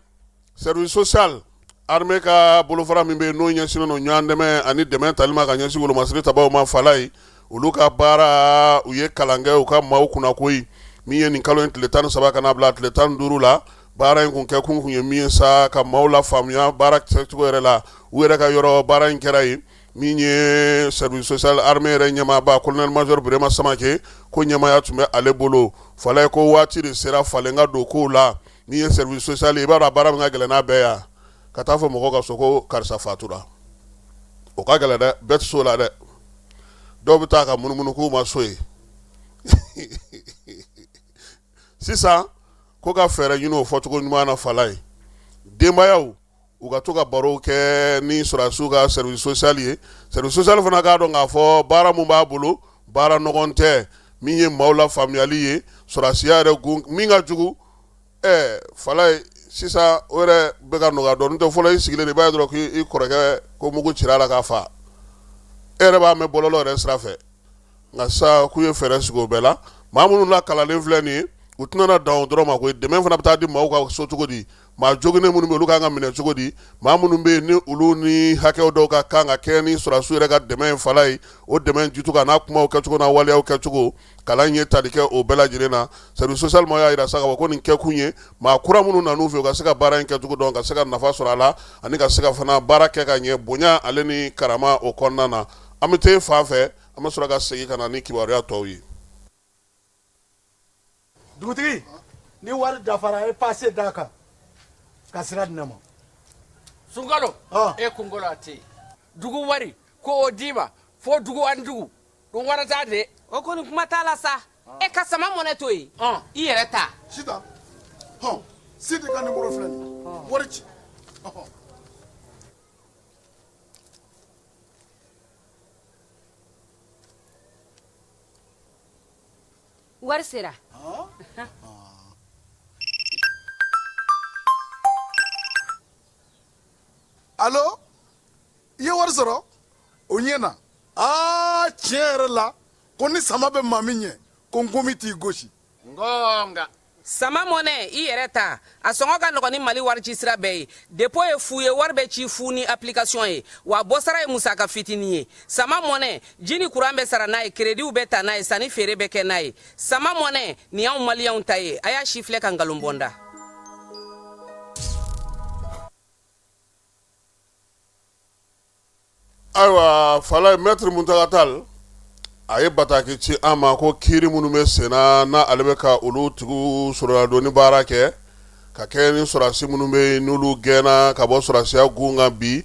service social armée ka bolofara min bɛ yen n'o ɲɛsinnen don ɲɔgɔn dɛmɛ ani dɛmɛ tali ma ka ɲɛsin wolomasiri tabaw ma, Falayi, olu ka baara, u ye kalan kɛ u ka maaw kunna koyi. Min ye nin kalo in tile 13 ka na bila tile 15 la, baara in kun kɛ kun ye min ye sa, ka maaw lafaamuya baara kɛcogo yɛrɛ la u yɛrɛ ka yɔrɔ. Baara in kɛra yen. Min ye service social armée yɛrɛ ɲɛmaaba, colonel major Birema Samake, ko ɲɛmaaya tun bɛ ale bolo. Falayi ko waati de sera falen ka don kow la. Min ye service social ye, i b'a dɔn a baara min ka gɛlɛn n'a bɛɛ ya, ka taa fɔ mɔgɔw ka so ko karisa fatura, o ka gɛlɛn dɛ, bɛɛ tɛ s'o la dɛ. Dɔw bɛ taa ka munumunu k'u ma so ye. Sisan ko ka fɛɛrɛ ɲini o fɔcogo ɲuman na Falaye, denbayaw u ka to ka barow kɛ ni sɔrɔdasiw ka service social ye. Service social fana k'a dɔn k'a fɔ baara min b'a bolo, baara nɔgɔn tɛ, min ye maaw la faamuyali ye sɔrɔdasiya yɛrɛ gun min ka jugu. Falaye, sisan o yɛrɛ bɛ ka nɔgɔya dɔɔnin tɛ. Fɔlɔ, i sigilen i b'a ye dɔrɔn k'i kɔrɔkɛ ko mugu cira a la k'a fa, e yɛrɛ b'a mɛn bɔlɔlɔ yɛrɛ sira fɛ. Nka sisan k'u ye fɛɛrɛ sigi o bɛɛ la. Maa minnu lakalalen filɛ nin ye, u tɛna dan o dɔrɔn ma koyi, dɛmɛ fana bɛ taa di maaw ka so cogo di? Maa joginnen minnu bɛ, olu kan ka minɛ cogo di? Maa minnu bɛ yen ni olu ni hakɛw dɔw ka kan ka kɛ ni sɔrɔdasiw yɛrɛ ka dɛmɛ ye Falaye, o dɛmɛ dicogo n'a kumaw kɛcogo n'a waleyaw kɛcogo, kalan ye tali kɛ o bɛɛ lajɛlen na. Service social maaw y'a jira sa k'a fɔ ko nin kɛkun ye maa kura minnu nan'u fɛ, u ka se ka baara in kɛcogo dɔn, ka se ka nafa sɔrɔ a la, ani ka se ka fana baara kɛ ka ɲɛ bonya ale ni karama o kɔnɔna na. An bɛ taa fan fɛ, an bɛ sɔrɔ ka segin ka na ni kibaruya tɔw ye. Dugutigi, ni wari dafara, e pase d'a kan ka sira di ne ma. Sunkalo, e kunkolo a tɛ dugu wari ko o d'i ma fo dugu ani dugu dun warata de. O kɔni kuma t'a la sa, e ka sama mɔnɛ to yen, i yɛrɛ ta. Sitan, hɔn, Sidi ka nimoro filɛ nin, wari ci. Wari sera. Alo, i ye wari sɔrɔ? O ɲɛna. Aa, tiɲɛ yɛrɛ la, ko ni sama bɛ maa min ɲɛ, ko nkomi t'i gosi. Ngonga. Sama mɔnɛ, i yɛrɛ ta, a sɔngɔ ka nɔgɔn ni Mali warici sira bɛɛ ye. Dépôt ye fu ye, wari bɛ ci fu ni application ye, wa bɔsara ye musaka fitinin ye. Sama mɔnɛ, ji ni kuran bɛ sara n'a ye, kerediw bɛ ta n'a ye, sanni feere bɛ kɛ n'a ye. Sama mɔnɛ, nin y'anw maliyɛnw ta ye, a y'a sifilɛ ka nkalon bɔ n da. Ayiwa Falaye, Maître Muntaga Tall a ye bataki ci an ma ko kiiri minnu bɛ senna n'a ale bɛ ka olu tigiw soronadonni baara kɛ, ka kɛ ni sɔrɔdasi minnu bɛ yen n'olu gɛnna ka bɔ sɔrɔdasiya gun kan bi.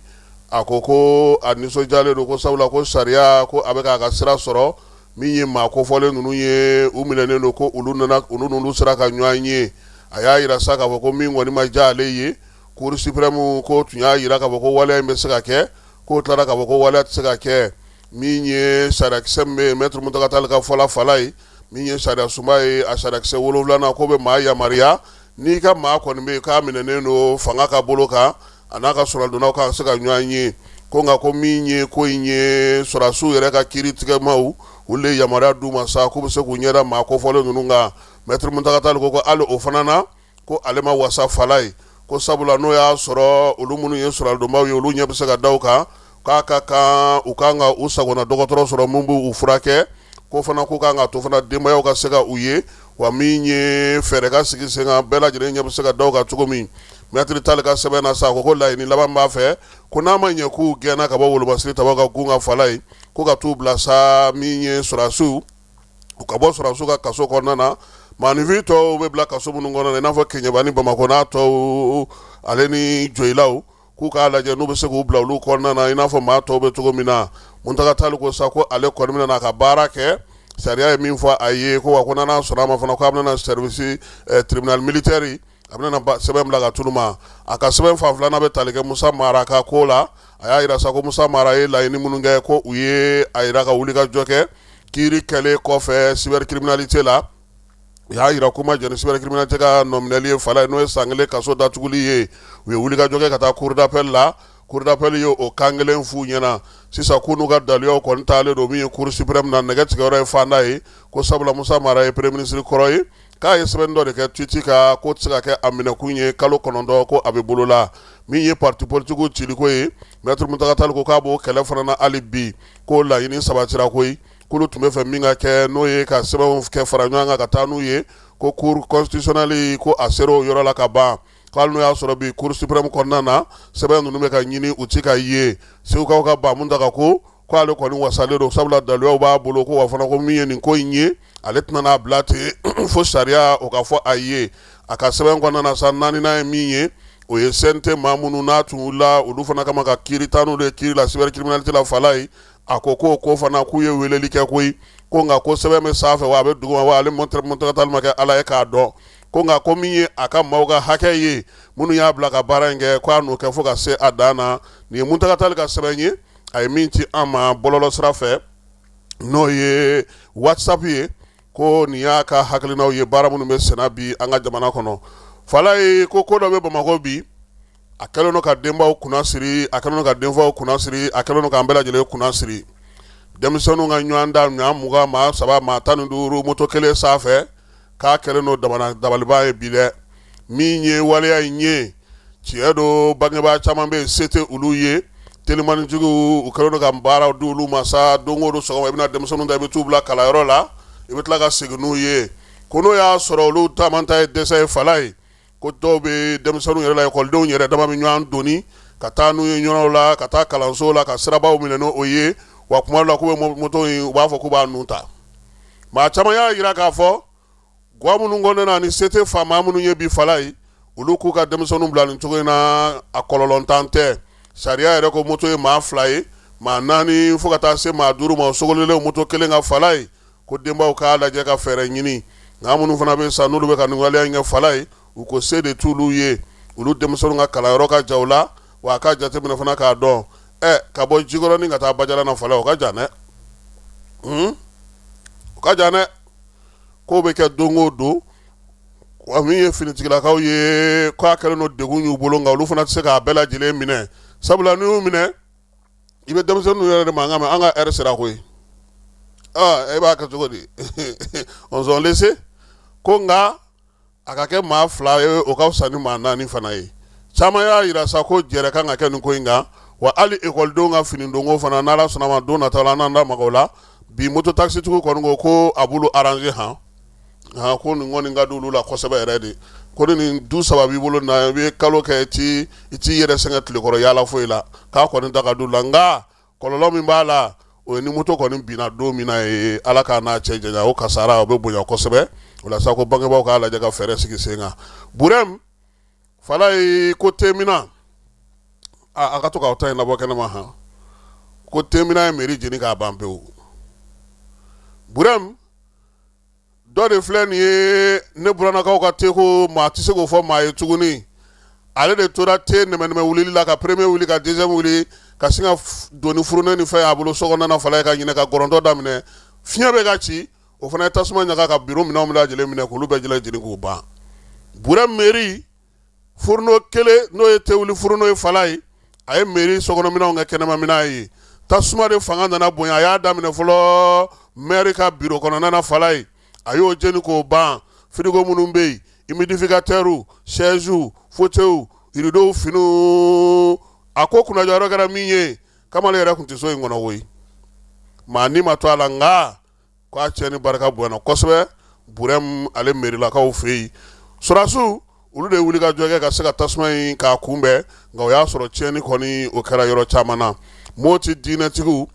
A ko ko a nisɔndiyalen don, ko sabula ko sariya ko a bɛ k'a ka sira sɔrɔ. Min ye maa kofɔlen ninnu ye, u minɛnen don, ko olu nana, olu n'olu sera ka ɲɔgɔn ye. A y'a jira sa k'a fɔ ko min kɔni ma diya ale ye, Cour suprême ko tun y'a jira k'a fɔ ko waleya in bɛ se ka kɛ, k'o tilara k'a fɔ ko waleya tɛ se ka kɛ. Min ye sariyakisɛ min bɛ yen, Maître Muntaga Tall ka fɔ la Falaye, min ye sariya sunba ye, a sariyakisɛ 7nan k'o bɛ maa yamaruya, n'i ka maa kɔni bɛ yen k'a minɛnen don fanga ka bolo kan, a n'a ka soronadonnaw ka se ka ɲɔgɔn ye. Ko nka ko min ye ko in ye, sɔrɔdasiw yɛrɛ ka kiiritigɛmaw, olu de ye yamaruya d'u ma sa k'u bɛ se k'u ɲɛda maa kofɔlen ninnu kan. Maître Muntaga Tall ko hali o fana na, ko ale ma wasa Falaye, ko sabula n'o y'a sɔrɔ olu minnu ye soronadonbaw ye, olu ɲɛ bɛ se ka da u kan, k'a ka kan u kan ka u sagona dɔgɔtɔrɔ sɔrɔ min b'u furakɛ, ko fana ko kan ka to fana denbayaw ka se ka u ye, wa min ye fɛɛrɛ ka sigi sen kan, bɛɛ lajɛlen ɲɛ bɛ se ka da u kan cogo min. Maître Tall ka sɛbɛn na sa, ko laɲini laban b'a fɛ ko n'a ma ɲɛ k'u gɛnna ka bɔ wolomasiri tabaw ka gun kan Falaye, ko ka t'u bila sa min ye sɔrɔdasiw u ka bɔ sɔrɔdasiw ka kaso kɔnɔna na, maaninfin tɔw bɛ bila kaso minnu kɔnɔ, i n'a fɔ Keɲeba ni Bamakɔ n'a tɔw ale ni Joyilaw, k'u k'a lajɛ n'u bɛ se k'u bila olu kɔnɔna na i n'a fɔ maa tɔw bɛ cogo min na. Muntaga Tall ko sa ko ale kɔni bɛna n'a ka baara kɛ, sariya ye min fɔ a ye, ko wa ko n'a sɔnna a ma fana, k'a bɛna service tribunal militaire, a bɛna sɛbɛn bila ka t'olu ma. A ka sɛbɛn fan filanan bɛ tali kɛ Musa Mara ka ko la. A y'a jira sa ko Musa Mara ye laɲini minnu kɛ, ko u ye a jira ka wuli ka jɔ kɛ kiiri kɛlen kɔfɛ cybercriminalité la. U y'a jira k'u ma jɛn ni cybercriminalité ka nɔminɛli ye Falaye, n'o ye san 1 kaso datuguli ye. U ye wuli ka jɔ kɛ ka taa cour d'appel la. Cour d'appel ye o kan kelen f'u ɲɛna. Sisan k'u n'u ka daluyaw kɔni taalen don min ye cour suprême na, nɛgɛ tigɛyɔrɔ ye fanda ye, ko sabula Musa Mara ye premier ministre kɔrɔ ye, k'a ye sɛbɛn dɔ de kɛ tweet kan, k'o tɛ se ka kɛ a minɛkun ye kalo 9 ko a bɛ bolo la. Min ye parti politiquew ciliko ye, Maître Muntaga Tall ko k'a b'o kɛlɛ fana na hali bi, k'o laɲini sabatira koyi. K'olu tun bɛ fɛ min ka kɛ, n'o ye ka sɛbɛnw kɛ fara ɲɔgɔn kan ka taa n'u ye ko cour constitutionnelle, ko a sera o yɔrɔ la ka ban, k'ale n'o y'a sɔrɔ bi cour suprême kɔnɔna na, sɛbɛn ninnu bɛ ka ɲini, u ti ka ye. Segukaw ka Ba Muntaga ko k'ale kɔni wasalen don, sabula daluyaw b'a bolo, ko wa fana ko min ye nin ko in ye, ale tɛna n'a bila ten fo sariya o ka fɔ a ye. A ka sɛbɛn kɔnɔna na sa, naaninan ye min ye, o ye CNT maa minnu n'a tun wulila olu fana kama ka kiiri taa n'olu ye kiiri la cybercriminalité la Falaye. A ko ko ko fana k'u ye weleli kɛ koyi, ko nka ko sɛbɛn bɛ sanfɛ wa a bɛ duguma wa ale Muntaga Tali ma kɛ Ala ye k'a dɔn, ko nka ko min ye a ka maaw ka hakɛ ye minnu y'a bila ka baara in kɛ, k'a n'o kɛ fo ka se a dan na. Nin ye Muntaga Tali ka sɛbɛn ye, a ye min ci an ma bɔlɔlɔ sira fɛ, n'o ye WhatsApp ye, ko nin y'a ka hakilinaw ye baara minnu bɛ senna bi an ka jamana kɔnɔ. Falaye ko ko dɔ bɛ Bamakɔ bi, a kɛlen don ka denbaw kunna siri, a kɛlen don ka denfaw kunna siri, a kɛlen don k'an bɛɛ lajɛlen kunna siri. Denmisɛnninw ka ɲɔgɔn da maa 20, maa 3, maa 15 moto kelen sanfɛ, k'a kɛlen don dabaliban ye bi dɛ. Min ye waleya in ye, tiɲɛ don, bangebaa caman bɛ yen, se tɛ olu ye, telimanitigiw u kɛlen don ka baaraw di olu ma sa. Don o don sɔgɔma, i bɛna denmisɛnninw ta, i bɛ t'u bila kalanyɔrɔ la, i bɛ tila ka segin n'u ye. Ko n'o y'a sɔrɔ olu taama ta ye dɛsɛ ye, Falaye ko dɔw bɛ denmisɛnninw yɛrɛ la, ekɔlidenw yɛrɛ dama bɛ ɲɔgɔn doni ka taa n'u ye yɔrɔw la, ka taa kalanso la, ka sirabaw minɛ n'o ye. Wa kuma dɔ la, k'u bɛ moto in, u b'a fɔ k'u b'a nun ta. Maa caman y'a jira k'a fɔ gwa minnu kɔnɔna na ni se tɛ faama minnu ye bi, Falaye, olu k'u ka denmisɛnninw bila nin cogo in na, a kɔlɔlɔntan tɛ. Sariya yɛrɛ ko moto ye maa 2 ye, maa 4 fo ka taa se maa 5 ma, o sogolilen moto kelen kan. Falaye ko denbaw k'a lajɛ ka fɛɛrɛ ɲini. Nka minnu fana bɛ sa, n'olu bɛ ka nin waleya in kɛ, Falaye, u ko se de t'olu ye, olu denmisɛnninw ka kalanyɔrɔ ka jan u la. Wa a ka jateminɛ fana k'a dɔn ka bɔ Jikɔrɔni ka taa Bajalan na, Falaye, o ka jan dɛ, o ka jan dɛ. K'o bɛ kɛ don o don. Wa min ye finitigilakaw ye, k'a kɛlen don degun y'u bolo, nka olu fana tɛ se k'a bɛɛ lajɛlen minɛ, sabula n'u y'u minɛ, i bɛ denmisɛnninw yɛrɛ de mankan mɛn, an ka ɛri sera koyi, e b'a kɛ cogo di? On s'en laisse. Ko nka a ka kɛ maa 2 ye, o ka fisa ni maa 4 fana ye. Caman y'a jira sa ko jɛrɛ kan ka kɛ nin ko in kan. Wa hali ekɔlidenw ka fini donko fana, n'Ala sɔnna ma, don nataw la an n'an da maga o la. Bi moto takisitigiw kɔni ko ko a b'olu arranger han han, ko nin kɔni ka di olu la kosɛbɛ yɛrɛ de. Ko ni nin du 3 b'i bolo na, i bɛ kalo kɛ, i t'i yɛrɛ sɛgɛn tilekɔrɔ yaala foyi la, k'a kɔni da ka di u la. Nka kɔlɔlɔ min b'a la, o ye ni moto kɔni binna don min na ye, Ala k'a n'a cɛ janya, o kasara o bɛ bonya kosɛbɛ. O la sa, ko bangebaaw k'a lajɛ ka fɛɛrɛ sigi sen kan. Burɛm, Falaye ko temina a ka to k'aw ta in labɔ kɛnɛma han, ko temina ye mairie jeni k'a ban pewu. Burɛm dɔ de filɛ nin ye, ne burannakaw ka teko, maa tɛ se k'o fɔ maa ye tuguni. Ale de tora te nɛmɛnɛmɛ wulili la, ka premier wuli, ka deuxième wuli, ka sin ka doni fourneau ni fɛn y'a bolo so kɔnɔna na, Falaye, ka ɲinɛ ka gɔrɔntɔ daminɛ, fiɲɛ bɛ ka ci, o fana ye tasuma ɲaga ka biro minɛnw bɛɛ lajɛlen minɛ, k'olu bɛɛ lajɛlen k'u ban. Burɛm mairie fourneau kelen, n'o ye tewuli fourneau ye, Falaye, a ye mairie sokɔnɔminɛnw kɛ kɛnɛmaminɛn ye. Tasuma de fanga nana bonya. A y'a daminɛ fɔlɔ maire ka biro kɔnɔna na, Falaye, a y'o jeni k'o ban. Frigo minnu bɛ yen, humidificateur, chaise, fauteuil, rideau, finiw. A ko kunnajɔyɔrɔ kɛra min ye, kamalen yɛrɛ tun tɛ so in kɔnɔ koyi, maa ni ma to a la, nka k'a tiɲɛni barika bonyana kosɛbɛ Burɛm ale mairilakaw fɛ yen. Sɔrɔdasiw, olu de ye wuli ka jɔ kɛ ka se ka tasuma in k'a kunbɛn, nka o y'a sɔrɔ tiɲɛni kɔni o kɛra yɔrɔ caman na. Moti diinɛtigiw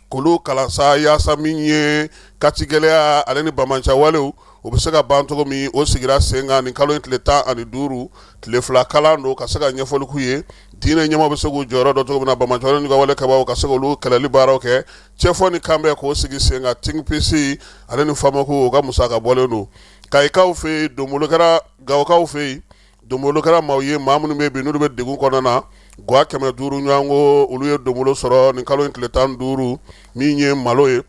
k'olu kalan sa yaasa min ye katigɛlɛya ale ni banbaanci walew, o bɛ se ka ban cogo min, o sigira sen kan nin kalo in tile 15. Tile 2 kalan don ka se ka ɲɛfɔli k'u ye, diinɛ ɲɛmaaw bɛ se k'u jɔyɔrɔ dɔn cogo min na, banbaanci wale ni ka wale kɛbaaw ka se k'olu kɛlɛli baaraw kɛ. Cɛfɔ ni kanbɛn k'o sigi sen kan, TINPC ale ni FAMACHO, o ka musaka bɔlen don. Kayikaw fɛ yen, donbolo kɛra. Gawokaw fɛ yen, donbolo kɛra maaw ye, maa minnu bɛ bi n'olu bɛ degun kɔnɔna na. Gwa 500 ɲɔgɔnko, olu ye donbolo sɔrɔ nin kalo in tile 15. Min ye malo ye,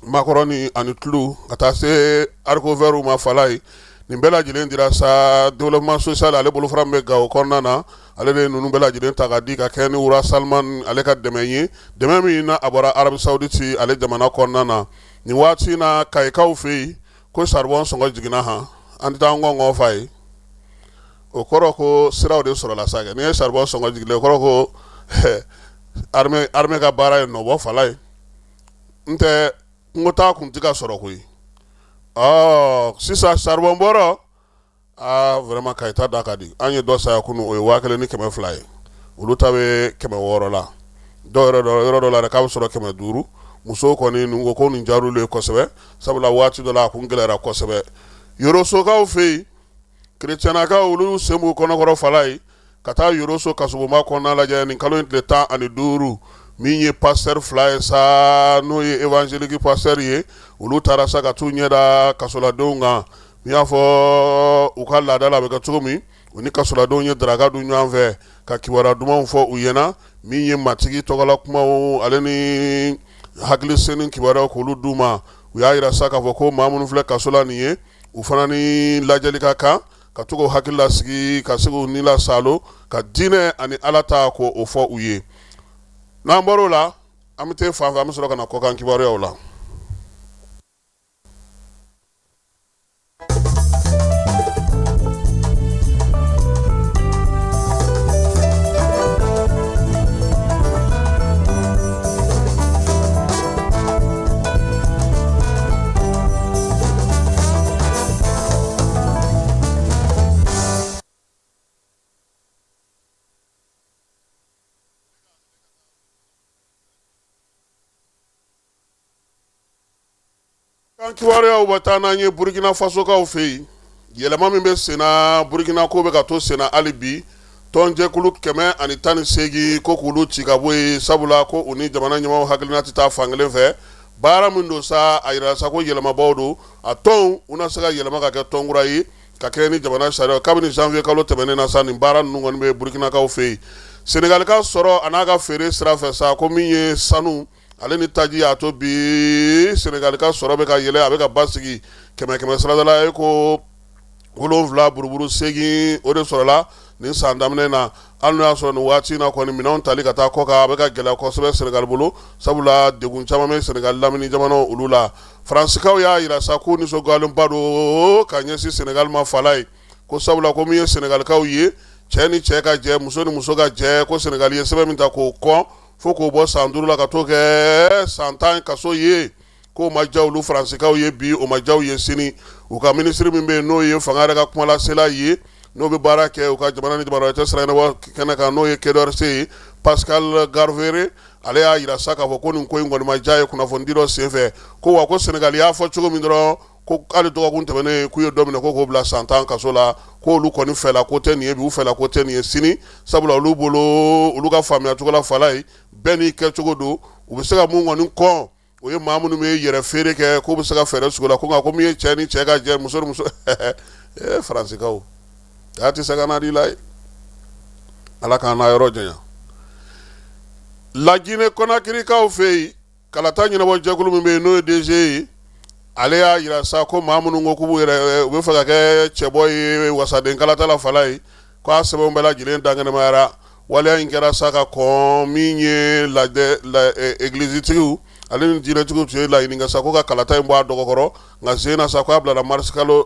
makɔrɔni ani tulu, ka taa se haricots verts ma, Falaye, nin bɛɛ lajɛlen dira sa. Développement social ale bolofara min bɛ Gawo kɔnɔna na, ale de ye ninnu bɛɛ lajɛlen ta ka di ka kɛ ni roi Salman ale ka dɛmɛ ye, dɛmɛ min na a bɔra Arabie Saoudite ale jamana kɔnɔna na. Nin waati in na, Kayikaw fɛ yen, ko charbon sɔngɔ jiginna han, an tɛ taa an kɔngɔ fa ye. O kɔrɔ ko siraw de sɔrɔla sa kɛ. N'i ye charbon sɔngɔ jiginna, o kɔrɔ ko armée ka baara ye nɔbɔ, Falaye. N tɛ kungo taa kun tɛ ka sɔrɔ koyi. Ɔ sisan charbon bɔrɔ, aa vraiment, Kayi ta da ka di. An ye dɔ saya kunun, o ye 1200 ye, olu ta bɛ 600 la, dɔw yɛrɛ yɔrɔ dɔ la yɛrɛ k'a bɛ sɔrɔ 500. Musow kɔni ninnu ko ko nin diyar'olu ye kosɛbɛ, sabula waati dɔ la a kun gɛlɛyara kosɛbɛ. Yorosokaw fɛ yen, kerecɛnnakaw, olu sen b'u kɔnɔkɔrɔ, Falaye, ka taa Yoroso kasobonba kɔnɔna lajɛ nin kalo in tile 15. Min ye pasteur 2 ye sa, n'o ye évangélique pasteur ye, olu taara sa ka t'u ɲɛ da kasoladenw kan. N y'a fɔ u ka laada la, a bɛ kɛ cogo min, u ni kasoladenw ye daraka dun ɲɔgɔn fɛ ka kibaruya dumanw fɔ u ɲɛna, min ye Matigi tɔgɔla kumaw ale ni hakili senu kibaruyaw k'olu d'u ma. U y'a jira sa k'a fɔ ko maa minnu filɛ kaso la nin ye, u fana ni lajɛli ka kan ka to k'u hakili lasigi, ka se k'u ni lasaalo ka diinɛ ani Ala ta ko o fɔ u ye. N'an bɔr'o la, an bɛ taa fan fɛ, an bɛ sɔrɔ ka na kɔkan kibaruyaw la. Kan kibaruyaw bɛ taa n'an ye Burukina Fasokaw fɛ yen. Yɛlɛma min bɛ senna Burukina ko bɛ ka to senna hali bi. Tɔnjɛkulu 118 ko k'olu ci ka bɔ yen, sabula ko u ni jamana ɲɛmaaw hakilina tɛ taa fan kelen fɛ. Baara min don sa, a yirala sa ko yɛlɛmabaw don. A tɔnw u na se ka yɛlɛma ka kɛ tɔn kura ye ka kɛɲɛ ni jamana sariya. Kabini janvier kalo tɛmɛnen na sa, nin baara ninnu kɔni bɛ Burukinakaw fɛ yen. Senegali ka sɔrɔ a n'a ka feere sira fɛ sa, ko min ye sanu ale ni taji y'a to bi Senegali ka sɔrɔ bɛ ka yɛlɛ, a bɛ ka basigi kɛmɛ kɛmɛ sarada la e ko 7 buruburu 8, o de sɔrɔla nin san daminɛ na. Hali n'o y'a sɔrɔ nin waati in na kɔni, minɛnw tali ka taa kɔkan a bɛ ka gɛlɛya kosɛbɛ Senegali bolo, sabula degun caman bɛ Senegali lamini jamanaw olu la. Faransikaw y'a jira sa k'u nisɔndiyalenba don ka ɲɛsin Senegali ma fala ye, ko sabula ko min ye Senegalikaw ye, cɛ ni cɛ ka jɛ, muso ni muso ka jɛ, ko Senegali ye sɛbɛn min ta k'o kɔn fo k'o bɔ san 5 la ka t'o kɛ san 10 kaso ye, k'o ma diya olu Faransikaw ye bi, o ma diya u ye sini. U ka minisiri min bɛ yen, n'o ye fanga yɛrɛ ka kumalasela ye, n'o bɛ baara kɛ u ka jamana ni jamana wɛrɛ cɛ sira ɲɛnabɔ kɛnɛ kan, n'o ye Quai d'Orsay ye, Pascal Garvere, ale y'a jira sa k'a fɔ ko nin ko in kɔni ma diya ye kunnafonidi dɔ senfɛ, ko wa ko Senegali y'a fɔ cogo min dɔrɔn, ko hali dɔgɔkun tɛmɛnen k'u ye dɔ minɛ ko k'o bila san 10 kaso la, ko olu kɔni fɛla ko tɛ nin ye bi, u fɛla ko tɛ nin ye sini, sabula olu bolo, olu ka faamuya cogo la, fala ye bɛɛ n'i kɛcogo don. U bɛ se ka mun kɔni kɔn, o ye maa minnu bɛ yɛrɛ feere kɛ, k'u bɛ se ka fɛɛrɛ sugu la, ko nka ko min ye cɛ ni cɛ ka jɛ, muso ni muso, Faransikaw a tɛ se ka na di la ye. Ala k'an n'a yɔrɔ janya. Lajinɛ Kɔnakirikaw fɛ yen, kalata ɲɛnabɔ jɛkulu min bɛ yen, n'o ye DGE ye, ale y'a jira sa ko maa minnu ko k'u b'u yɛrɛ, u bɛ fɛ ka kɛ cɛbɔ ye wasaden kalata la fala ye, k'a sɛbɛnw bɛɛ lajɛlen dankɛnɛmayara. Waleya in kɛra sa ka kɔn min ye lajɛ egilizitigiw ale ni diinɛtigiw tun ye laɲini kɛ sa ko ka kalata in bɔ a dɔgɔkɔrɔ, nka sen na sa k'a bilala marisi kalo,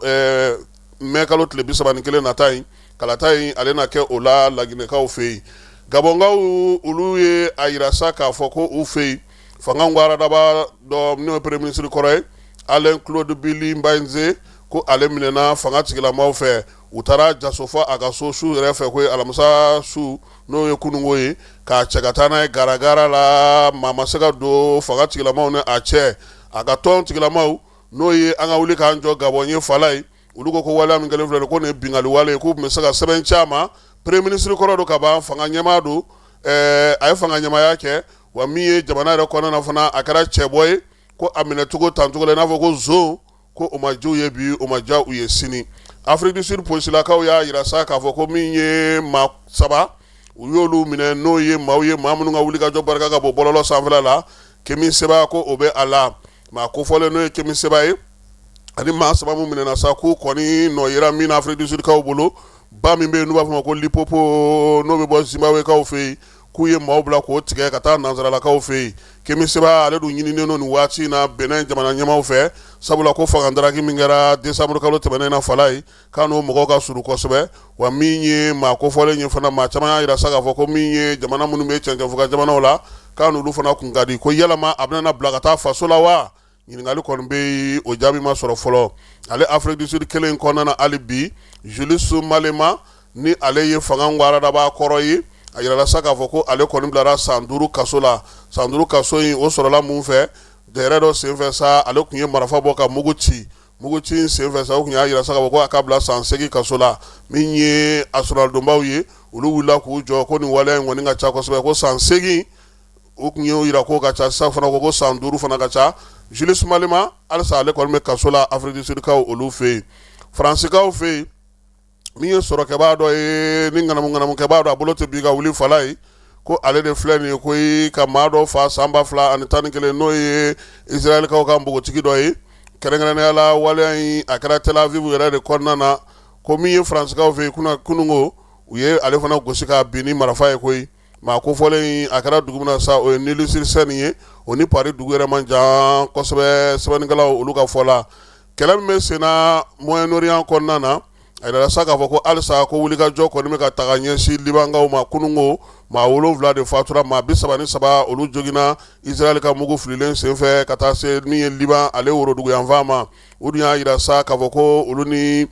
mɛ kalo tile 31 nata in, kalata in ale na kɛ o la Laginɛkaw fɛ yen. Gabɔnkaw olu ye a jira sa k'a fɔ ko u fɛ yen fanga gwaradaba dɔ, n'o ye premier ministre kɔrɔ ye, Alain Claude Bilie By-Nze, ko ale minɛna fanga tigilamaw fɛ. U taara jaso fɔ a ka so su yɛrɛ fɛ, ko ye alamisa su, n'o ye kununko ye, k'a cɛ ka taa n'a ye garagara la. Maa ma se ka don fanga tigilamaw ni a cɛ. A ka tɔn tigilamaw, n'o ye an ka wuli k'an jɔ Gabɔn ye fala ye, olu ko ko waleya min kɛlen filɛ, ko nin ye binkanni wale ye, k'u tun bɛ se ka sɛbɛn ci a ma. Premier ministre kɔrɔ don ka ban, fanga ɲɛmaa don, a ye fanga ɲɛmaaya kɛ, wa min ye jamana yɛrɛ kɔnɔna na fana, a kɛra cɛbɔ ye, ko a minɛcogo tancogo la i n'a fɔ ko zon, ko o ma diya u ye bi, o ma diya u ye sini. Afrique du Sud polisilakaw y'a jira sa k'a fɔ ko min ye maa 3, u y'olu minɛ, n'o ye maaw ye, maa minnu ka wulikajɔ barika ka bon bɔlɔlɔ sanfɛla la. Kemi Seba ko o bɛ a la. Maa kofɔlen, n'o ye Kemi Seba ye, ani maa 3 min minɛna sa, k'u kɔni nɔ yera min na Afrique du Sud kaw bolo, ba min bɛ yen n'u b'a fɔ ma ko Limpopo, n'o bɛ bɔ Zimbabwe kaw fɛ yen, k'u ye maaw bila k'o tigɛ ka taa nansaralakaw fɛ yen. Kemi Seba ale dun ɲininen don nin waati in na Benin jamana ɲɛmaaw fɛ, sabula ko fanga daraki min kɛra décembre kalo tɛmɛnen na fala ye, k'a n'o mɔgɔw ka surun kosɛbɛ. Wa min ye maa kofɔlen ye fana, maa caman y'a jira sa k'a fɔ ko min ye jamana minnu bɛ cɛncɛnfuga jamanaw la, k'a n'olu fana kun ka di. Ko yalama a bɛna bila ka taa faso la wa? Ɲininkali kɔni bɛ yen, o jaabi ma sɔrɔ fɔlɔ. Ale Afrique du Sud kelen kɔnɔna na hali bi, Julius Malema, ni ale ye fanga gwaradaba kɔrɔ ye, a yirala sa k'a fɔ ko ale kɔni bilara san 5 kaso la. San 5 kaso in, o sɔrɔla mun fɛ? Dɛrɛ dɔ senfɛ sa, ale tun ye marifa bɔ ka mugu ci. Mugu ci in senfɛ sa, o tun y'a jira sa k'a fɔ ko a ka bila san 8 kaso la. Min ye a sɔrɔdonbaw ye, olu wulila k'u jɔ ko nin waleya in kɔni ka ca kosɛbɛ, ko san 8. u tun y'o jira k'o ka ca, sisan fana ko san 5 fana ka ca. Julius Malema halisa ale kɔni bɛ kaso la Afrique du Sud kaw olu fɛ yen. Faransikaw fɛ yen, min ye sɔrɔkɛbaa dɔ ye ni ŋanamu ŋanamukɛbaa dɔ, a bolo tɛ bi ka wuli fala ye, ko ale de filɛ nin ye ko ka maa dɔ fa san 2011, n'o ye Israɛlkaw ka npogotigi dɔ ye. Kɛrɛnkɛrɛnnenya la, waleya in a kɛra Tel Aviv yɛrɛ de kɔnɔna na. Ko min ye Faransikaw fɛ yen kununko, u ye ale fana gosi k'a bin ni marifa ye koyi. Maa kofɔlen in, a kɛra dugu min na sa, o ye Neuilly-sur-Seine ye, o ni Paris dugu yɛrɛ man jan kosɛbɛ. Sɛbɛnnikɛlaw olu ka fɔ la, kɛlɛ min bɛ senna Moyen-Orient kɔnɔna na, a yirala sa k'a fɔ ko halisa ko wulikajɔ kɔni bɛ ka taga ɲɛsin Libankaw ma. Kununko, maa 7 de fatura, maa 33 olu joginna Israël ka mugu fililen senfɛ ka taa se min ye Liban ale woroduguyanfan ma. U dun y'a yira sa k'a fɔ ko olu ni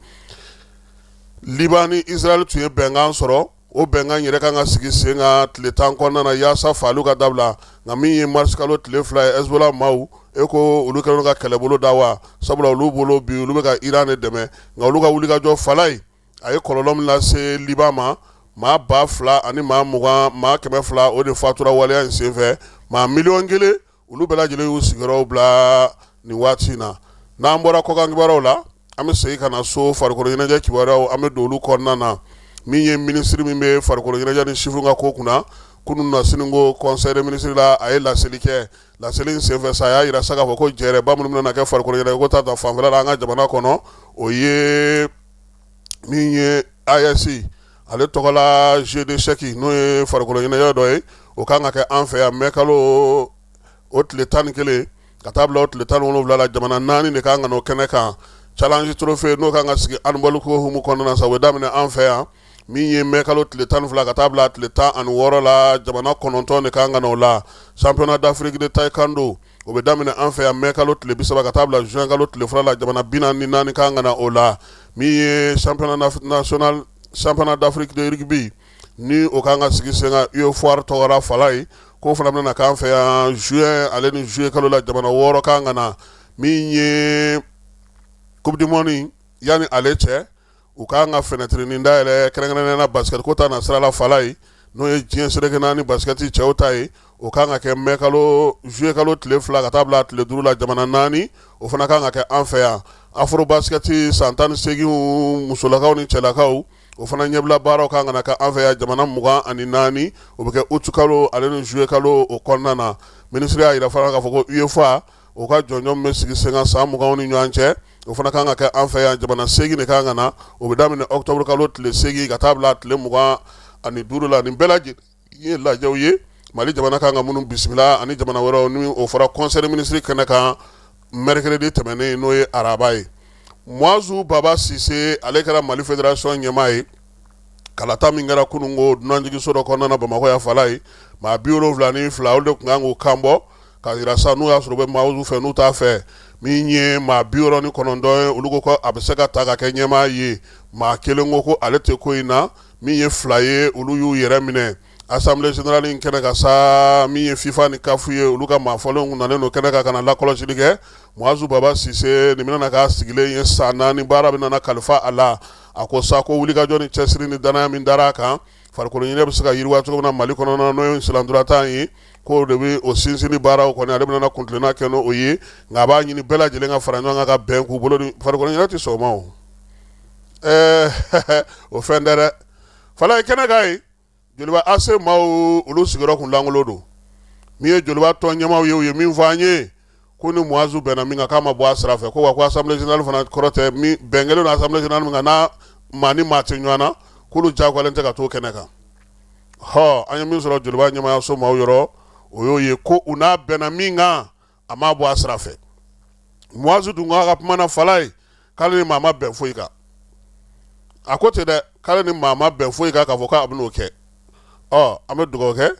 Liban ni Israël tun ye bɛnkan sɔrɔ. O bɛnkan yɛrɛ kan ka sigi sen kan tile 10 kɔnɔna na yaasa faaliw ka dabila. Nka min ye marisikalo tile 2 ye, Hezbollah maaw e ko olu kɛlen ka kɛlɛbolo da wa, sabula olu bolo bi olu bɛ ka Iran de dɛmɛ. Nka olu ka wulikajɔ fala ye, a ye kɔlɔlɔ min lase Liban ma, maa 2000 ani maa 20, maa 200, o de fatura waleya in senfɛ. Maa miliyɔn 1, olu bɛɛ lajɛlen y'u sigiyɔrɔw bila nin waati in na. N'an bɔra kɔkan kibaruyaw la, an bɛ segin ka na so farikolo ɲɛnajɛ kibaruyaw, an bɛ don olu kɔnɔna na. Min ye minisiri min bɛ farikolo ɲɛnajɛ ni sifinw ka ko kunna, kunun na siniko conseil des ministres la, a ye laseli kɛ. Laseli in senfɛ sa, a y'a yira sa k'a fɔ ko jɛrɛba minnu bɛna kɛ farikolo ɲɛnajɛ ko ta fanfɛla la an ka jamana kɔnɔ, o ye min ye AES ale tɔgɔla jeu d'échec, n'o ye farikolo ɲɛnajɛ dɔ ye, o kan ka kɛ an fɛ yan mɛ kalo o tile 11 ka taa bila o tile 17 la. Jamana 4 de kan ka n'o kɛnɛ kan. Challenge trophée, n'o kan ka sigi handball ko hukumu kɔnɔna na sa, o bɛ daminɛ an fɛ yan min ye mɛ kalo tile 12 ka taa bila tile 16 la. Jamana 9 de kan ka n'o la. Championnat d'Afrique de taekwondo, o bɛ daminɛ an fɛ yan mɛ kalo tile 30 ka taa bila juin kalo tile 2 la. Jamana 44 kan ka na o la. Min ye championnat national, championnat d'Afrique de rugby, ni o kan ka sigi sen kan UFOA tɔgɔra fala ye, k'o fana bɛna k'an fɛ yan juin ale ni juillet kalo la. Jamana 6 kan ka na. Min ye coupe du monde, yanni ale cɛ, u k'an ka fenêtre-nin dayɛlɛ kɛrɛnkɛrɛnnenya la basket ko ta na sira la fala ye, n'o ye diɲɛ seleke naani basket cɛw ta ye, o kan ka kɛ mɛ kalo juillet kalo tile 2 ka taa bila tile 5 la. Jamana 4, o fana kan ka kɛ an fɛ yan. Afro basket san 18 musolakaw ni cɛlakaw, o fana ɲɛbila baaraw kan ka na kɛ an fɛ yan, jamana 24, o bɛ kɛ août kalo ale ni juillet kalo o kɔnɔna na. Minisiri y'a yira fana k'a fɔ ko UEFA o ka jɔnjɔn bɛ sigi sen kan san 20 ni ɲɔgɔn cɛ, o fana kan ka kɛ an fɛ yan. Jamana 8 de kan ka na. O bɛ daminɛ octobre kalo tile 8 ka taa bila tile 25 la. Nin bɛɛ lajɛlen ye lajɛw ye Mali jamana kan ka minnu bisimila ani jamana wɛrɛw, ni o fɔra conseil des ministres kɛnɛ kan mercredi tɛmɛnen, n'o ye araba ye. Muazu Baba Sise, ale kɛra Mali fédération ɲɛmaa ye. Kalata min kɛra kununko dunanjiginso dɔ kɔnɔna na Bamakɔ yan fala ye, maa 72, olu de tun kan k'u kan bɔ k'a jira sa n'u y'a sɔrɔ u bɛ Muazu fɛ n'u t'a fɛ. Min ye maa 69 ye, olu ko ko a bɛ se ka ta ka kɛ ɲɛmaa ye. Maa kelen ko ko ale tɛ ko in na. Min ye 2 ye, olu y'u yɛrɛ minɛ. Assemblée générale in kɛnɛ kan sa, min ye FIFA ni CAF ye, olu ka maa fɔlenw nalen don kɛnɛ kan ka na lakɔlɔsili kɛ. Muazu Baba Sise nin bɛna k'a sigilen ye san 4 baara bɛna na kalifa a la. A ko sa ko wulikajɔ ni cɛsiri ni danaya min dara a kan, farikolo ɲɛnajɛ bɛ se ka yiriwa cogo min na Mali kɔnɔna na, n'o ye sennantolatan ye, k'o de bɛ o sinsinni baaraw kɔni, ale bɛna kuntilenna kɛ n'o ye. Nka a b'a ɲini bɛɛ lajɛlen ka fara ɲɔgɔn kan ka bɛn k'u bolo di. Farikolo ɲɛnajɛ tɛ sɔn o ma o, ɛɛ o fɛn tɛ dɛ. Falaye kɛnɛ kan ye, Joliba AC maaw olu sigiyɔrɔ kun lankolon don. Min ye Joliba tɔn ɲɛmaaw ye, u ye min fɔ an ye, ko ni Muazu bɛnna min kan, k'a ma bɔ a sira fɛ, ko wa ko assemblée générale fana kɔrɔ tɛ min bɛn kɛlen don assemblée générale min kan, n'a maa ni maa tɛ ɲɔgɔn na, k'olu diyagoyalen tɛ ka t'o kɛnɛ kan. Hɔ, an ye min sɔrɔ Joliba ɲɛmaayaso maaw yɔrɔ, o y'o ye, ko u n'a bɛnna min kan, a ma bɔ a sira fɛ. Muazu dun ko a ka kuma na fala ye k'ale ni maa ma bɛn foyi kan. A ko ten dɛ, k'ale ni maa ma bɛn foyi kan k'a fɔ k'a bɛn'o kɛ. Ɔ, an bɛ dugawu kɛ,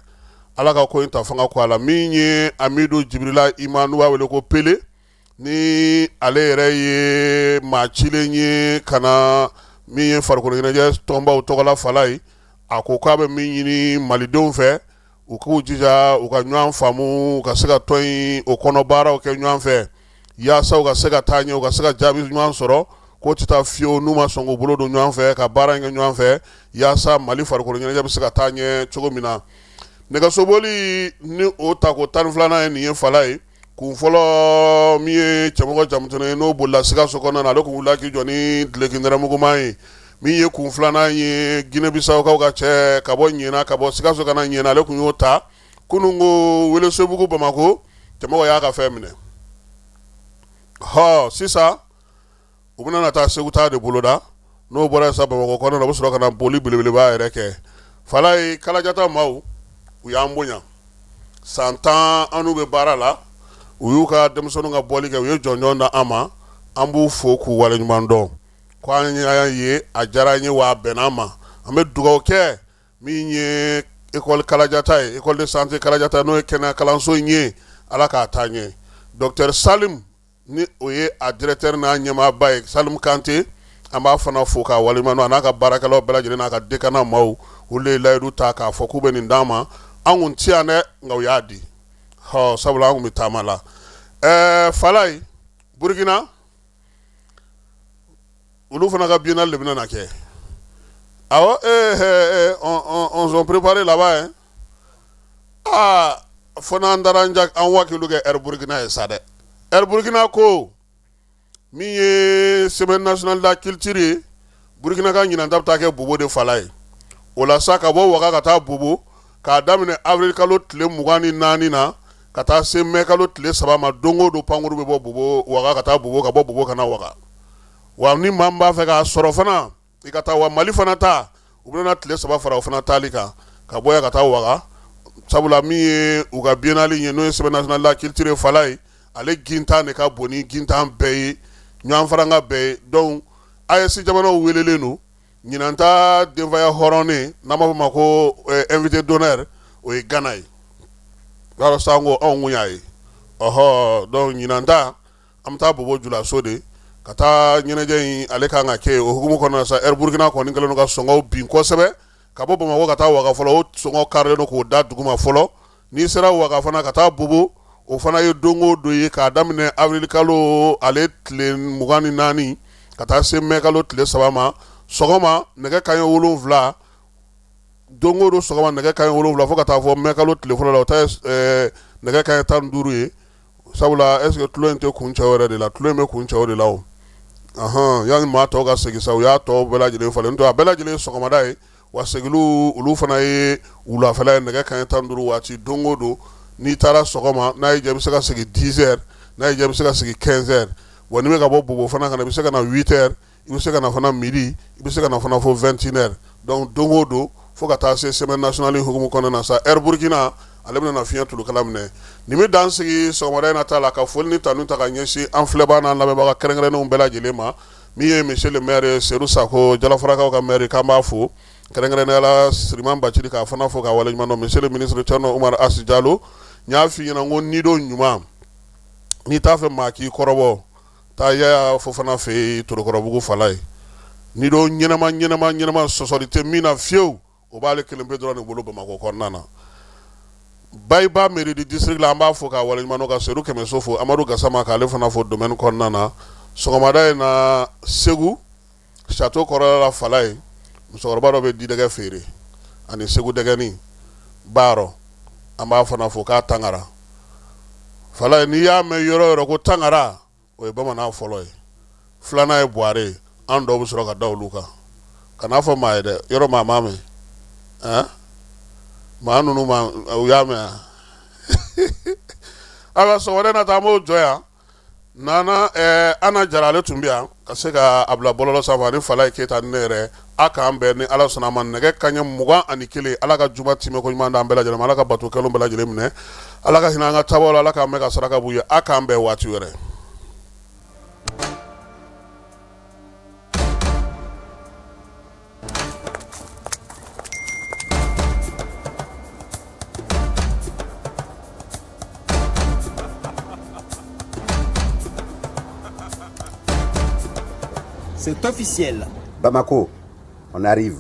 Ala ka ko in ta fanga ko a la. Min ye Amidu Jibirila Ima, n'u b'a wele ko Pele, ni ale yɛrɛ ye maa cilen ye ka na min ye farikolo ɲɛnajɛ tɔnbaw tɔgɔla fala ye, a ko k'a bɛ min ɲini malidenw fɛ, u k'u jija u ka ɲɔgɔn faamu, u ka se ka tɔn in o kɔnɔ baaraw kɛ ɲɔgɔn fɛ yaasa u ka se ka taa ɲɛ, u ka se ka jaabi ɲuman sɔrɔ. K'o tɛ taa fiyewu n'u ma sɔn k'u bolo don ɲɔgɔn fɛ ka baara in kɛ ɲɔgɔn fɛ yaasa Mali farikolo ɲɛnajɛ bɛ se ka taa ɲɛ cogo min na. Nɛgɛsoboli ni o tako 12nan ye nin ye Falaye kun fɔlɔ min ye Cɛmɔgɔ Jamutɛnɛ ye n'o bolila Sikaso kɔnɔna na, ale kun wulila k'i jɔ ni duloki nɛrɛmuguman ye. Min ye kun filanan ye, Guinée Bissaukaw ka cɛ ka bɔ Ɲɛna, ka bɔ Sikaso ka na Ɲɛna, ale kun y'o ta kunun ko Welesebugu Bamakɔ. Cɛmɔgɔ y'a ka fɛn minɛ. Hɔ, sisan u bɛna na taa Segu ta de boloda. N'o bɔra sa Bamakɔ kɔnɔna na, u bɛ sɔrɔ ka na boli belebeleba yɛrɛ kɛ. Falaye Kalajata maaw, u y'an bonya san 10, an n'u bɛ baara la. U y'u ka denmisɛnninw ka bɔli kɛ, u ye jɔnjɔn da an ma. An b'u fo k'u waleɲuman dɔn ko an y'a ye, a diyara an ye wa a bɛnna an ma. An bɛ dugawu kɛ min ye école Kalajata ye, école de santé Kalajata, n'o ye kɛnɛya kalanso in ye, Ala k'a taa ɲɛ. Docteur Salim, ni o ye a directeur n'a ɲɛmaaba ye, Salim Kante, an b'a fana fo k'a waleɲuman dɔn, a n'a ka baarakɛlaw bɛɛ lajɛlen, n'a ka dekanat maaw. Olu de ye layidu ta k'a fɔ k'u bɛ nin d'an ma. An kun ti yan dɛ, nka u y'a di. Ɔ, sabula an kun bɛ taama la. Ɛɛ Falaye, Burukina, olu fana ka biennale de bɛna na kɛ. Awɔ, ee, on sont préparés là-bas hein. Aa, fo n'an taara an wakilu kɛ Air Burkina ye sa dɛ. Air Burkina ko min ye semaine nationale de la culture ye, Burkina ka ɲinan ta bɛ taa kɛ Bobo de Falaye. O la sa, ka bɔ Waga ka taa Bobo, k'a daminɛ avril kalo tile 24 na ka taa se mai kalo tile 3 ma, don o don pankuru bɛ bɔ Bobo, Waga ka taa Bobo, ka bɔ Bobo ka na Waga. Wa ni maa min b'a fɛ k'a sɔrɔ fana, i ka taa. Wa Mali fana ta, u bɛna tile 3 fara o fana taali kan, ka bɔ yan ka taa Waga, sabula min ye u ka biennale ye, n'o ye semaine nationale de la culture Falaye, ale gintan de ka bon ni gintan bɛɛ ye, ɲɔgɔn faranga bɛɛ ye. Donc AES jamanaw welelen don. Ɲinan ta denfaya hɔrɔnnen, n'an b'a fɔ ma ko invité d'honneur, o ye Gana ye. Yɔrɔ sanko anw kun y'a ye. Ɔhɔ, donc ɲinan ta, an bɛ taa Bobo Julaso de ka taa ɲɛnajɛ in, ale kan ka kɛ. O hukumu kɔnɔna sa, Air Burkina kɔni kɛlen don ka sɔngɔw bin kosɛbɛ. Ka bɔ Bamakɔ ka taa Waga fɔlɔ, o sɔngɔ karilen don k'o da duguma fɔlɔ. N'i sera Waga fana ka taa Bobo, o fana ye don o don ye, k'a daminɛ avril kalo ale tile 24 ka taa se mai kalo tile 3 ma, sɔgɔma nɛgɛ kanɲɛ 7, don o don sɔgɔma nɛgɛ kanɲɛ 7 fo ka taa fɔ mai kalo tile fɔlɔ la, o ta ye nɛgɛ kanɲɛ 15 ye. Sabula est ce que tulon in tɛ kuncɛ o yɛrɛ de la? Tulon in bɛ kuncɛ o de la o. Ɔhɔn, yanni maa tɔw ka segin sa, u y'a tɔ bɛɛ lajɛlen falen. N'o tɛ a bɛɛ lajɛlen ye sɔgɔmada ye, wa segiliw olu fana ye wulafɛla ye, nɛgɛ kanɲɛ 15 waati, don o don. N'i taara sɔgɔma, n'a y'i diya, i bɛ se ka segin 10 heures, n'a y'i diya, i bɛ se ka segin 15 heures. Wa n'i bɛ ka bɔ Bobo fana ka na, i bɛ se ka na 8 heures, i bɛ se ka na fana midi, i bɛ se ka na fana fo 21 heures. Donc don o don fo ka taa se semaine nationale hukumu kɔnɔna na sa, Air Burkina ale bɛna na fiɲɛ tulukala minɛ. Nin bɛ dan sigi sɔgɔmada in na ta la, ka foli ni tanu ta ka ɲɛsin an filɛbaa n'an lamɛnbaga kɛrɛnkɛrɛnnenw bɛɛ lajɛlen ma. Min ye monsieur le maire Seydou Sako, Jalafɔrakaw ka maire, k'an b'a fo kɛrɛnkɛrɛnnenya la. Siriman Bacili, k'a fana fo k'a waleɲuman dɔn. Monsieur le ministre Thierno Oumar As Diallo, n y'a f'i ɲɛna ko n'i don ɲuman, n'i t'a fɛ maa k'i kɔrɔbɔ, taa Yaya Fofana fɛ yen, Torokɔrɔbugu Falaye. N'i don ɲɛnama ɲɛnama ɲɛnama, sɔsɔli tɛ min na fiyewu, o b'ale kelen pe dɔrɔn de bolo Bamakɔ kɔnɔna na. Bayiba mairie du district la, an b'a fo k'a waleɲuman dɔn, ka Seydou Kɛmɛso fo, Amadu Gasama k'ale fana fo domaine kɔnɔna na. Sɔgɔmada in na, Segu château kɔrɔla la Falaye, musokɔrɔba dɔ bɛ didɛgɛ feere ani Segu dɛgɛni baarɔ, an b'a fana fo k'a tangara Falaye. N'i y'a mɛn yɔrɔ yɔrɔ ko tangara, o ye bamanan fɔlɔ ye, filanan ye buware ye. An dɔw bɛ sɔrɔ ka da olu kan. Kan'a fɔ maa ye dɛ, yɔrɔ maa m'a mɛn, ɛn maa ninnu ma u y'a mɛn yan. Ayiwa, sɔgɔmada in na ta, an b'o jɔ yan. Nana Ana Jara, ale tun bɛ yan ka se ka a bila bɔlɔlɔ sanfɛ, ani Falaye Keyita ni ne yɛrɛ. A k'an bɛn ni Ala sɔnna a ma nɛgɛ kanɲɛ 21. Ala ka juma timɛ ko ɲuman d'an bɛɛ lajɛlen ma. Ala ka bato kɛlenw bɛɛ lajɛlen minɛ. Ala ka hinɛ an ka taabolo la. Ala k'an mɛn ka saraka b'u ye. A k'an bɛn waati wɛrɛ. C'est officiel. Bamako, on arrive.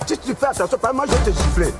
Si tu fais attention, pas moi je vais te gifler.